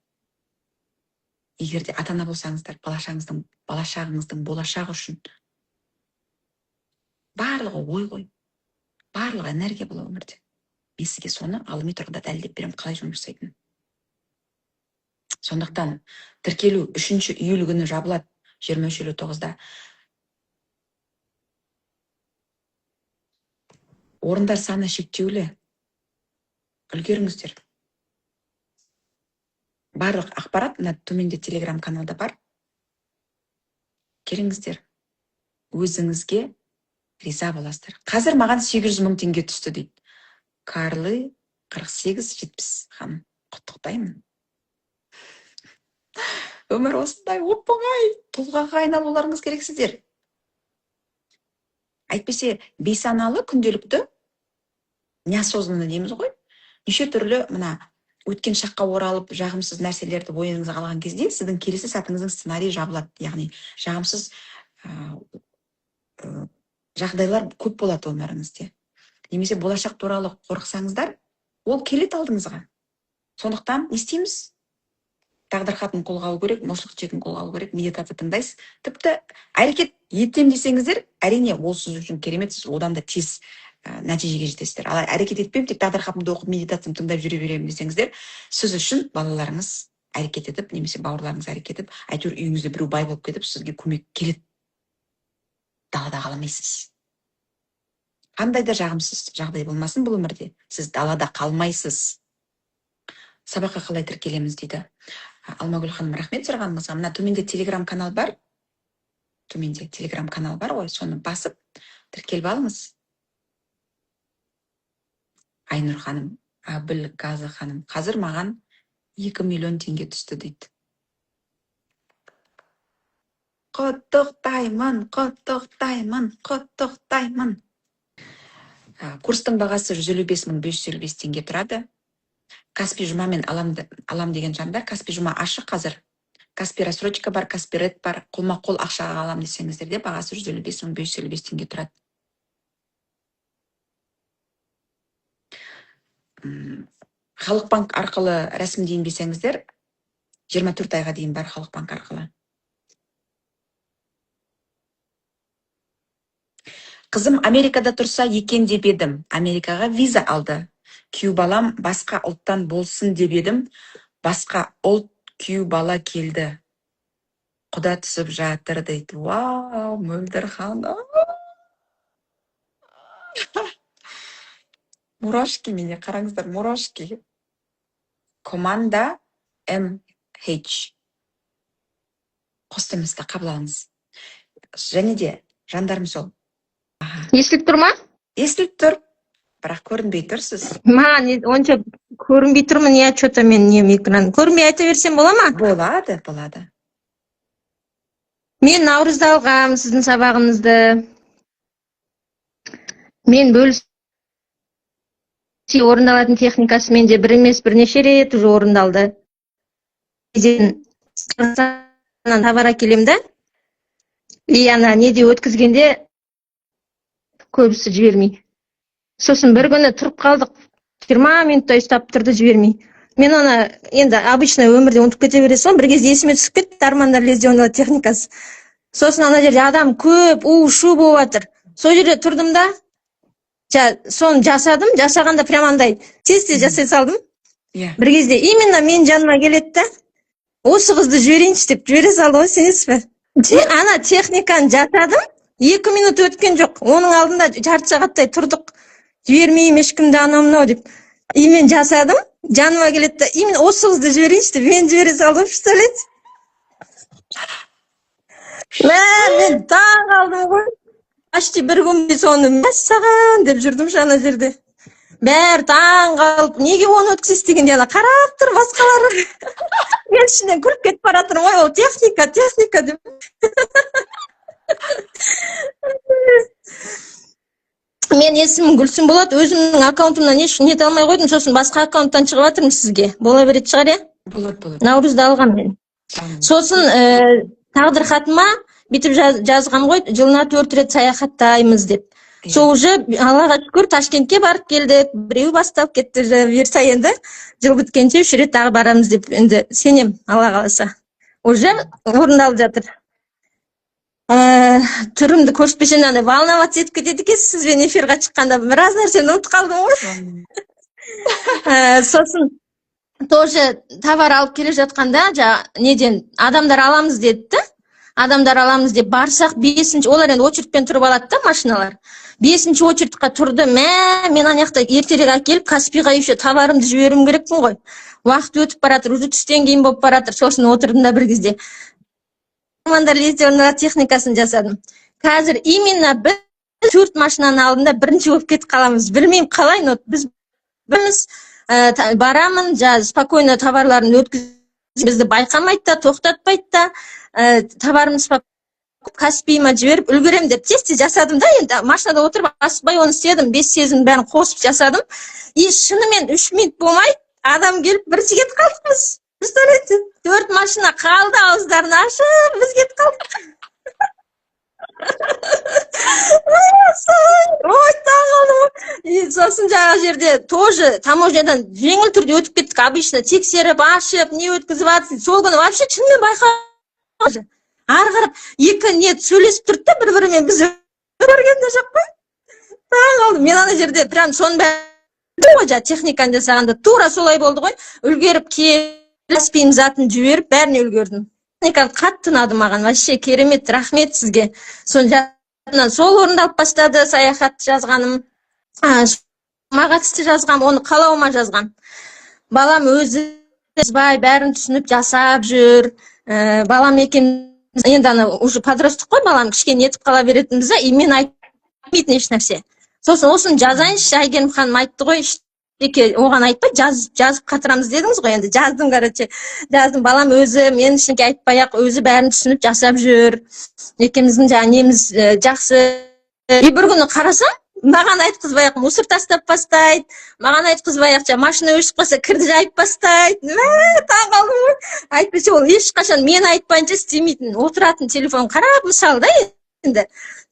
Егер де ата ана болсаңыздар, бала шағыңыздың болашағы үшін. Барлығы ой ғой. Барлығы энергия бұл өмірде. Мен сізге соны ғылыми тұрғыда дәлелдеп беремін, қалай жұмыс жасайтынын. Сондықтан тіркелу 3 июль күні жабылады, 23:59-да. Орындар саны шектеулі. Үлгеріңіздер. Барлық ақпарат мына төменде телеграм каналда бар. Келіңіздер. Өзіңізге риза боласыздар. Қазір маған 800 мың теңге түсті дейді. Карлы 48-70 ханым. Құттықтаймын. Өмір осындай оп-оңай. Тұлғаға айналуларыңыз керек сіздер. Әйтпесе бейсаналы, күнделікті, неосознанно дейміз ғой. Неше түрлі мына өткен шаққа оралып, жағымсыз нәрселерді ойыңызға алған кезде сіздің келесі сәтіңіздің сценарийі жабылады. Яғни жағымсыз жағдайлар көп болады өміріңізде. Немесе болашақ туралы қорықсаңыздар, ол келеді алдыңызға. Сондықтан не істейміз? Тағдыр хатын қолға алу керек, молшылық чегін қолға алу керек, медитация тыңдайсыз. Тіпті әрекет етем десеңіздер, әрине ол сіз үшін керемет, сіз одан да тез нәтижеге жетесіздер. Ал әрекет етпеймін, тек тағдыр хатымды оқып, медитациямды тыңдап жүре беремін десеңіздер, сіз үшін балаларыңыз әрекет етіп, немесе бауырларыңыз әрекет етіп, әйтеуір үйіңізде біреу бай болып кетіп, сізге көмек келеді. Далада қалмайсыз. Қандай да жағымсыз жағдай болмасын бұл өмірде, сіз далада қалмайсыз. Сабаққа қалай тіркелеміз дейді. Алмагүл ханым, рахмет сұрағаныңызға. Мына төменде телеграм канал бар. Төменде телеграм канал бар ғой, соны басып тіркеліп алыңыз. Айнұр ханым, Әбілғазы ханым, қазір маған 2 миллион теңге түсті дейді. Құттықтаймын, құттықтаймын, құттықтаймын. Курстың бағасы 155 555 теңге тұрады. Каспи Жұмамен алам деген жандар, Каспи Жұма ашық қазір. Каспи рассрочка бар, Каспи Ред бар, қолма-қол ақшаға алам десеңіздер де бағасы 155 555 теңге тұрады. Халық банк арқылы рәсімдейін десеңіздер, 24 айға дейін бар Халық банк арқылы. Қызым Америкада тұрса екен деп едім. Америкаға виза алды. Күйеу балам басқа ұлттан болсын деп едім. Басқа ұлт күйеу бала келді. Құда түсіп жатыр дейді. Вау, Мөлдір ханым. Мурашки менде, қараңыздар, мурашки. Команда MH. Қостымызды қабыл алыңыз. Және де жандарым сол.
Естіліп тұр ма?
Естіліп тұр, бірақ көрінбей тұрсыз.
Маған онша көрінбей тұрмын, иә, чё-то мен нем экран. Көрінбей айта берсем бола ма?
Болады, болады.
Мен наурызда алғам сіздің сабағыңызды. Мен бөліс орындалатын техникасы менде бір емес, бірнеше рет уже орындалды. Товар әкелемін да. И ана неде өткізгенде көбісі жібермей. Сосын бір күні тұрып қалдық, 20 минуттай ұстап тұрды жібермей. Мен оны енді обычно өмірде ұмытып кете бересің ғой, бір кезде есіме түсіп кетті «Армандар лезде орындалады» техникасы. Сосын ана жерде адам көп, у шу болып жатыр, сол жерде тұрдым да, соны жасадым. Жасағанда прям андай тез тез жасай салдым. Бір кезде именно менің жаныма келеді да, «Осы қызды жіберейінші» деп жібере салды ғой, сенесіз бе? Ана техниканы жасадым, 2 минут өткен жоқ, оның алдында жарты сағаттай тұрдық, жібермеймін ешкімді, анау мынау деп. И мен жасадым, жаныма келеді да, «Именно осы қызды жіберейінші» деп мені жібере салды ғой, представляете? Мә, мен таң қалдым ғой. Почти бір күн бойы соны «Мәссаған» деп жүрдім ше. Ана жерде бәрі таң қалып, «Неге оны өткізесіз?» дегенде, ана қарап тұр басқалары, мен ішімнен күліп кетіп бара жатырмын ғой, «Ол техника, техника» деп. Мен есімім Гүлсім болады. Өзімнің аккаунтымнан еш нете алмай қойдым, сосын басқа аккаунттан шығып жатырмын сізге. Бола беретін шығар, иә?
Болады, болады.
Наурызда алғанмын мен. Сосын тағдыр хатыма бүйтіп жазғам ғой, жылына төрт рет саяхаттаймыз деп. Сол уже, Аллаға шүкір, Ташкентке барып келдік, біреу бастап кетті уже. Бұйырса, енді жыл біткенше үш рет тағы барамыз деп енді сенем, Алла қаласа, уже орындалып жатыр. Түрімді көрсетпесем, андай волноваться етіп кетеді екенсіз. Сізбен эфирға шыққанда біраз нәрсені ұмытып қалдым ғой. Сосын тоже товар алып келе жатқанда, жаңа неден адамдар аламыз деді да, адамдар аламыз деп барсақ, бесінші, олар енді очередьпен тұрып алады да машиналар, бесінші очередьқа тұрды. Мә, мен ана жақта ертерек әкеліп, Каспиға еще товарымды жіберуім керекпін ғой, уақыт өтіп бара жатыр, уже түстен кейін болып бара жатыр. Сосын отырдым да, бір кезде «Армандар лезде орындалады» техникасын жасадым. Қазір именно біз төрт машинаның алдында бірінші болып кетіп қаламыз, білмеймін қалай, но біз біз барамын, жаңағы спокойно товарларын өткіз, бізді байқамайды да, тоқтатпайды да. Товарымды Каспиіма жіберіп үлгеремін деп тез тез жасадым да. Енді машинада отырып, асықпай оны істедім, бес сезімнің бәрін қосып жасадым. И шынымен 3 минут болмай адам келіп, бірінші кетіп қалдық біз, представляете? Төрт машина қалды ауыздарын ашып, біз кетіп қалдық. Ой, таңқалдым ғой. И сосын жаңағы жерде тоже таможнядан жеңіл түрде өтіп кеттік. Обычно тексеріп, ашып, не өткізіп жатырсың. Сол күні вообще шынымен байқа, ары қарап екі не сөйлесіп тұрды да бір бірімен, біз көрген де жоқ қой. Таң қалдым мен ана жерде прям. Соның бәрі ғой, жаңағы техниканы жасағанда тура солай болды ғой. Үлгеріп келіп, затын жіберіп, бәріне үлгердім. Техника қатты ұнады маған, вообще керемет, рахмет сізге. Соны сол орындалып бастады саяхат жазғаным. Қатысты жазғам, оны қалауыма жазғам. Балам өзі жазбай, бәрін түсініп жасап жүр. Балам екеуміз енді, ана уже подросток қой балам, кішкене нетіп қала беретінбіз да, и мен айтпайтын еш нәрсе. Сосын осыны жазайыншы, Әйгерім ханым айтты ғой, ештеңе оған айтпай, жазып жазып қатырамыз дедіңіз ғой. Енді жаздым, короче, жаздым. Балам өзі мен ештеңе айтпай ақ өзі бәрін түсініп жасап жүр. Екеуміздің жаңағы неміз жақсы. И бір күні қарасам, маған айтқызбай ақ мусор тастап бастайды, маған айтқызбай ақ жаңағы машина өшіп қалса, кірді жайып бастайды. Мә, таңқалдым ғой. Әйтпесе ол ешқашан мен айтпайынша істемейтін, отыратын телефон қарап, мысалы да. Енді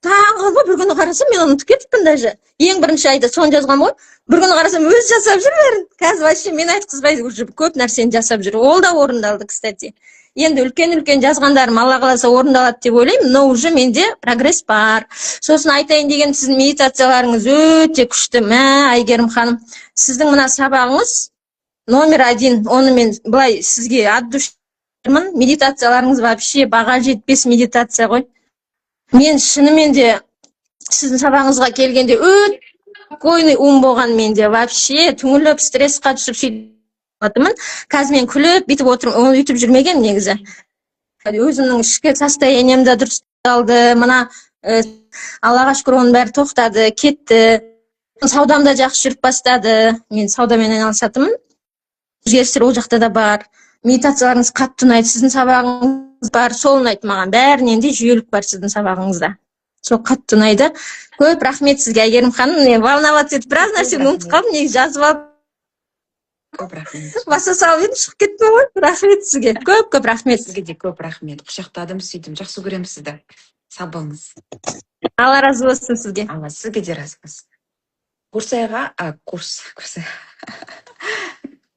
таңқалдым ғой. Бір күні қарасам, мен ұмытып кетіппін даже, ең бірінші айда соны жазғанмын ғой. Бір күні қарасам, өзі жасап жүр бәрін. Қазір вообще мен айтқызбай уже көп нәрсені жасап жүр. Ол да орындалды, кстати. Енді үлкен үлкен жазғандарым, Алла қаласа, орындалады деп ойлаймын, но уже менде прогресс бар. Сосын айтайын деген, сіздің медитацияларыңыз өте күшті. Мә, Әйгерім ханым, сіздің мына сабағыңыз номер один, оны мен былай сізге от души. Медитацияларыңыз вообще баға жетпес медитация ғой. Мен шынымен де сіздің сабағыңызға келгенде өте спокойный ум болған менде, вообще түңіліп, стрессқа түсіп сөйтіп. Қазір мен күліп бүйтіп отырмын, оны өйтіп жүрмегенмін негізі. Өзімнің ішкі состоянием да дұрысталды мына. Аллаға шүкір, оның бәрі тоқтады, кетті. Саудам да жақсы жүріп бастады, мен саудамен айналысатынмын, өзгерістер ол жақта да бар. Медитацияларыңыз қатты ұнайды, сіздің сабағыңыз бар, сол ұнайды маған бәрінен де. Жүйелік бар сіздің сабағыңызда, сол қатты ұнайды. Көп рахмет сізге, Әйгерім ханым. Мен волноваться етіп біраз нәрсені ұмытып қалдым негізі, жазып алып
Көп рахмет.
баса салып едім, шығып кеттім ғой. Рахмет сізге, көп көп рахмет.
Сізге де көп рахмет. Құшақтадым, сүйдім, жақсы көремін сізді. Сау болыңыз.
Алла разы болсын сізге.
Алла сізге де разы болсын. Курсайға, а, курс, курс.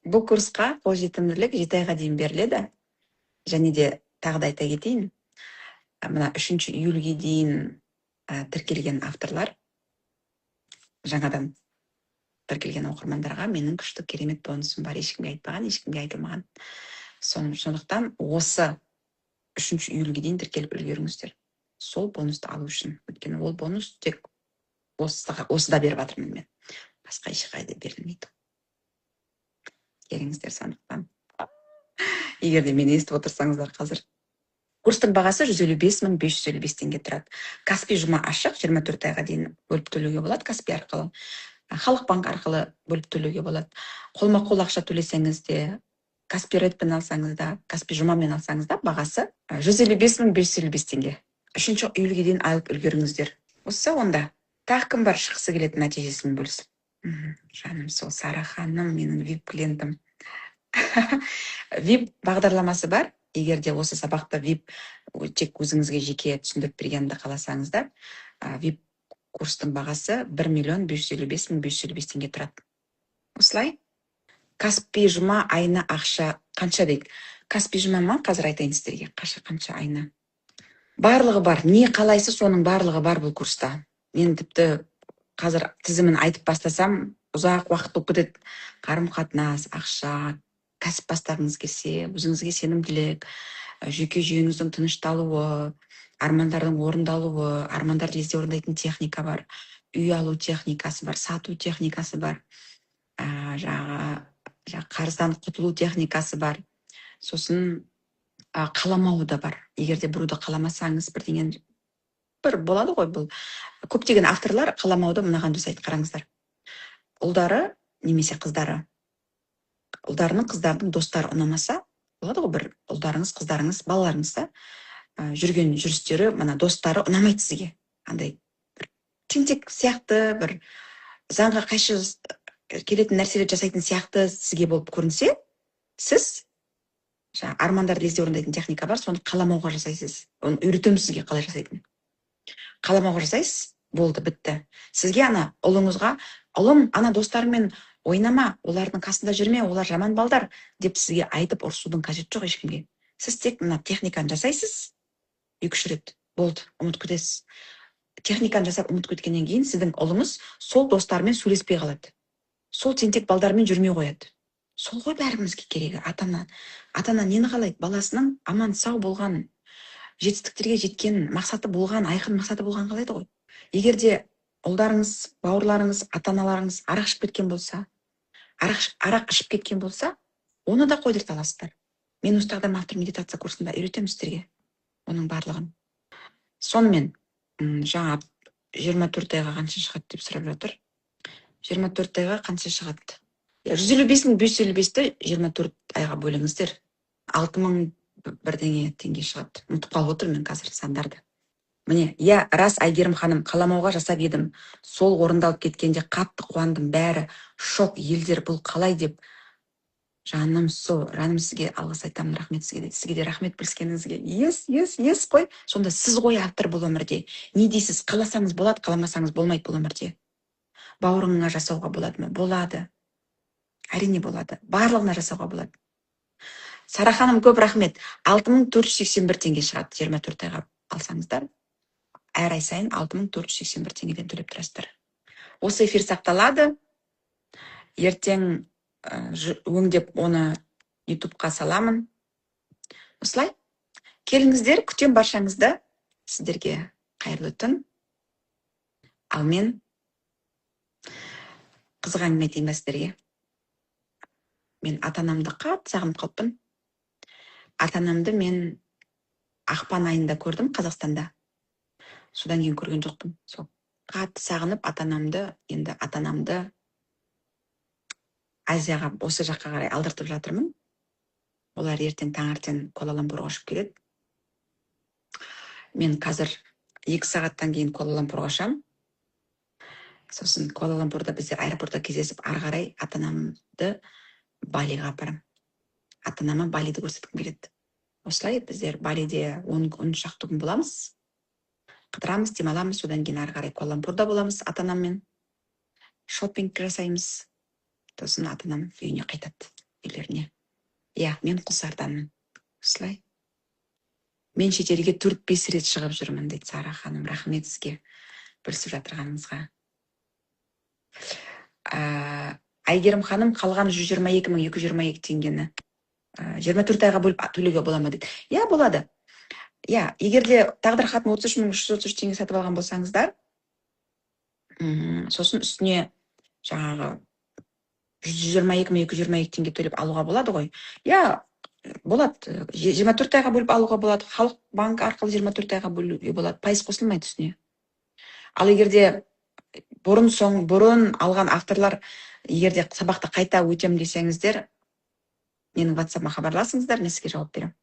Бұл курсқа қолжетімділік 7 айға дейін беріледі. Және де тағы да айта кетейін, мына 3 июльге дейін тіркелген авторлар, жаңадан тіркелген оқырмандарға менің күшті, керемет бонусым бар, ешкімге айтпаған, ешкімге айтылмаған. Сондықтан осы 3 июльге дейін тіркеліп үлгеріңіздер сол бонусты алу үшін, өйткені ол бонус тек осыда беріп жатырмын мен, басқа ешқайда берілмейді. Келіңіздер. Сондықтан егер де мені естіп отырсаңыздар, қазір курстың бағасы 155 555 теңге тұрады. Каспи Жұма ашық, 24 айға дейін бөліп төлеуге болады Каспи арқылы, Халық банк арқылы бөліп төлеуге болады. Қолма қол ақша төлесеңіз де, Каспи Редпен алсаңыз да, Каспи Жұмамен алсаңыз да, бағасы 155 555 теңге. 3 июльге дейін алып үлгеріңіздер. Осы онда тағы кім бар шыққысы келетін, нәтижесімен бөлісіп? Жаным сол, Сара ханым, менің вип клиентім. Вип бағдарламасы бар. Егер де осы сабақты вип, тек өзіңізге жеке түсіндіріп бергенді қаласаңыздар, вип курстың бағасы 1 555 555 теңге тұрады. Осылай. Каспи Жұма айына ақша қанша дейді? Каспи Жұма ма? Қазір айтайын сіздерге қанша айына. Барлығы бар, не қалайсыз, соның барлығы бар бұл курста. Мен тіпті қазір тізімін айтып бастасам, ұзақ уақыт болып кетеді. Қарым қатынас, ақша, кәсіп бастағыңыз келсе, өзіңізге сенімділік, жүйке жүйеңіздің тынышталуы, армандардың орындалуы, армандарды лезде орындайтын техника бар, үй алу техникасы бар, сату техникасы бар, жаңағы қарыздан құтылу техникасы бар, сосын қаламауы да бар. Егер де біреуді қаламасаңыз, бірдеңені бір болады ғой. Бұл көптеген авторлар қаламауды мынаған жасайды, қараңыздар: ұлдары немесе қыздары, ұлдарының, қыздарының достары ұнамаса, болады ғой, бір ұлдарыңыз, қыздарыңыз, балаларыңыз да, жүрген жүрістері, мына достары ұнамайды сізге, андай бір тентек сияқты, бір заңға қайшы келетін нәрселер жасайтын сияқты сізге болып көрінсе, сіз жаңағы армандарды лезде орындайтын техника бар, соны қаламауға жасайсыз. Оны үйретемін сізге қалай жасайтынын. Қаламауға жасайсыз, болды, бітті. Сізге ана ұлыңызға: «Ұлым, ана достарыңмен ойнама, олардың қасында жүрме, олар жаман балдар», – деп сізге айтып ұрысудың қажеті жоқ ешкімге. Сіз тек мына техниканы жасайсыз екі үш рет, болды, ұмытып кетесіз. Техниканы жасап, ұмытып кеткеннен кейін сіздің ұлыңыз сол достарымен сөйлеспей қалады, сол тентек балдармен жүрмей қояды. Сол ғой бәрімізге керегі. Ата ана, ата ана нені қалайды? Баласының аман сау болғанын, жетістіктерге жеткенін, мақсаты болған, айқын мақсаты болғанын қалайды ғой. Егер де ұлдарыңыз, бауырларыңыз, ата аналарыңыз арақ ішіп кеткен болса, арақ ішіп кеткен болса, оны да қойдырта аласыздар. Мен осы тағдырым автор медитация курсында үйретемін сіздерге оның барлығын. Сонымен, жаңа 24 айға қанша шығады деп сұрап жатыр. 24 айға қанша шығады? 155 555-ті 24 айға бөліңіздер, 6000 бірдеңе теңге шығады. Ұмытып қалып отырмын мен қазір сандарды. Міне, иә, рас, Әйгерім ханым, қаламауға жасап едім, сол орындалып кеткенде қатты қуандым, бәрі шок, елдер «бұл қалай» деп. Жаным сол, жаным, сізге алғыс айтамын, рахмет сізге де. Сізге де рахмет бөліскеніңізге. Yes, yes, yes қой. Сонда сіз ғой автор бұл өмірде. Не дейсіз? Қаласаңыз болады, қаламасаңыз болмайды. Бұл өмірде бауырыңа жасауға болады ма? Болады, әрине, болады, барлығына жасауға болады. Сара ханым, көп рахмет. 6481 теңге шығады. 24 айға алсаңыздар, әр ай сайын 6481 теңгеден төлеп тұрасыздар. Осы эфир сақталады, ертең өңдеп, оны Ютубқа саламын. Осылай, келіңіздер, күтем баршаңызды. Сіздерге қайырлы түн. Ал мен қызық әңгіме айтайын ба сіздерге? Мен ата анамды қатты сағынып қалыппын. Ата анамды мен ақпан айында көрдім Қазақстанда, содан кейін көрген жоқпын. Сол қатты сағынып ата анамды. Енді ата анамды Азияға, осы жаққа қарай алдыртып жатырмын. Олар ертең таңертең Куала-Лумпурға ұшып келеді. Мен қазір 2 сағаттан кейін Куала-Лумпурға ұшамын. Сосын Куала-Лумпурда біздер аэропортта кездесіп, ары қарай ата анамды Балиға апарамын. Ата анама Балиді көрсеткім келеді. Осылай, біздер Балиде он шақты күн боламыз, қыдырамыз, демаламыз. Содан кейін ары қарай Куала-Лумпурда боламыз ата анаммен. Шопинг жасаймыз. Сосын ата анам үйіне қайтады, үйлеріне. Иә, мен Құлсарыданмын. Осылай. Мен шетелге 4-5 рет шығып жүрмін, дейді Сара ханым. Рахмет сізге бөлісіп жатырғаныңызға. Әйгерім ханым, қалған 122 222 теңгені 24 айға бөліп төлеуге бола ма, дейді. Иә, болады. Иә, егер де тағдыр хатын 33 333 теңге сатып алған болсаңыздар, сосын үстіне жаңағы 122 222 теңге төлеп алуға болады ғой. Иә, болады. 24 айға бөліп алуға болады. Халық банк арқылы 24 айға бөлуге болады. Пайыз қосылмайды үстіне. Ал егер де бұрын соң бұрын алған авторлар, егер де сабақты қайта өтемін десеңіздер, менің ватсапыма хабарласыңыздар, мен сізге жауап беремін.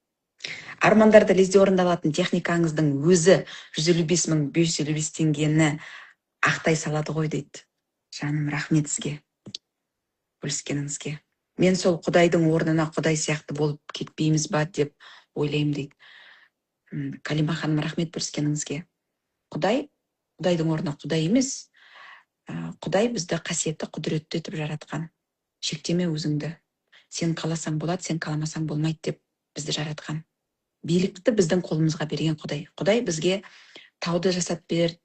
Армандарды лезде орындалатын техникаңыздың өзі 155 555 теңгені ақтай салады ғой, дейді. Жаным, рахмет сізге бөліскеніңізге. Мен сол құдайдың орнына құдай сияқты болып кетпейміз ба деп ойлаймын, дейді. Калима ханым, рахмет бөліскеніңізге. Құдай құдайдың орнына құдай емес. Құдай бізді қасиетті, құдіретті етіп жаратқан. Шектеме өзіңді. Сен қаласаң болады, сен қаламасаң болмайды деп бізді жаратқан. Билікті біздің қолымызға берген құдай. Құдай бізге тауды жасап берді,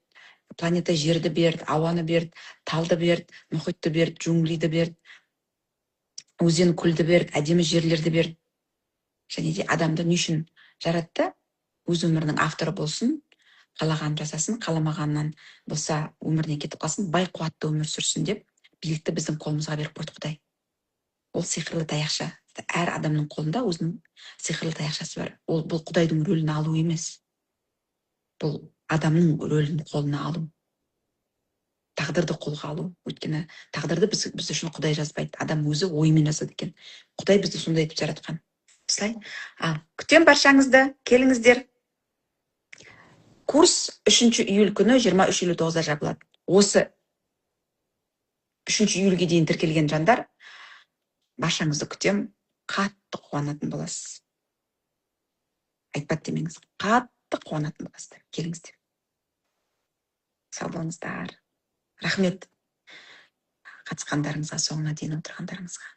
планета Жерді берді, ауаны берді, талды берді, мұхитты берді, джунглиді берді, өзен көлді берді, әдемі жерлерді берді. Және де адамды не үшін жаратты? Өз өмірінің авторы болсын, қалағанын жасасын, қаламағаннан болса, өмірінен кетіп қалсын, бай қуатты өмір сүрсін деп билікті біздің қолымызға беріп қойды құдай. Ол сиқырлы таяқша. Әр адамның қолында өзінің сиқырлы таяқшасы бар. Ол бұл құдайдың рөлін алу емес, бұл адамның рөлін қолына алу, тағдырды қолға алу. Өйткені тағдырды біз үшін құдай жазбайды, адам өзі ойымен жазады екен. Құдай бізді сондай етіп жаратқан. Осылай. Ал күтемін баршаңызды, келіңіздер. Курс 3 июль күні 23:59-да жабылады. Осы 3 июльге дейін тіркелген жандар, баршаңызды күтемін. Қатты қуанатын боласыз, айтпады демеңіз, қатты қуанатын боласыздар. Келіңіздер. Сау болыңыздар. Рахмет қатысқандарыңызға, соңына дейін отырғандарыңызға.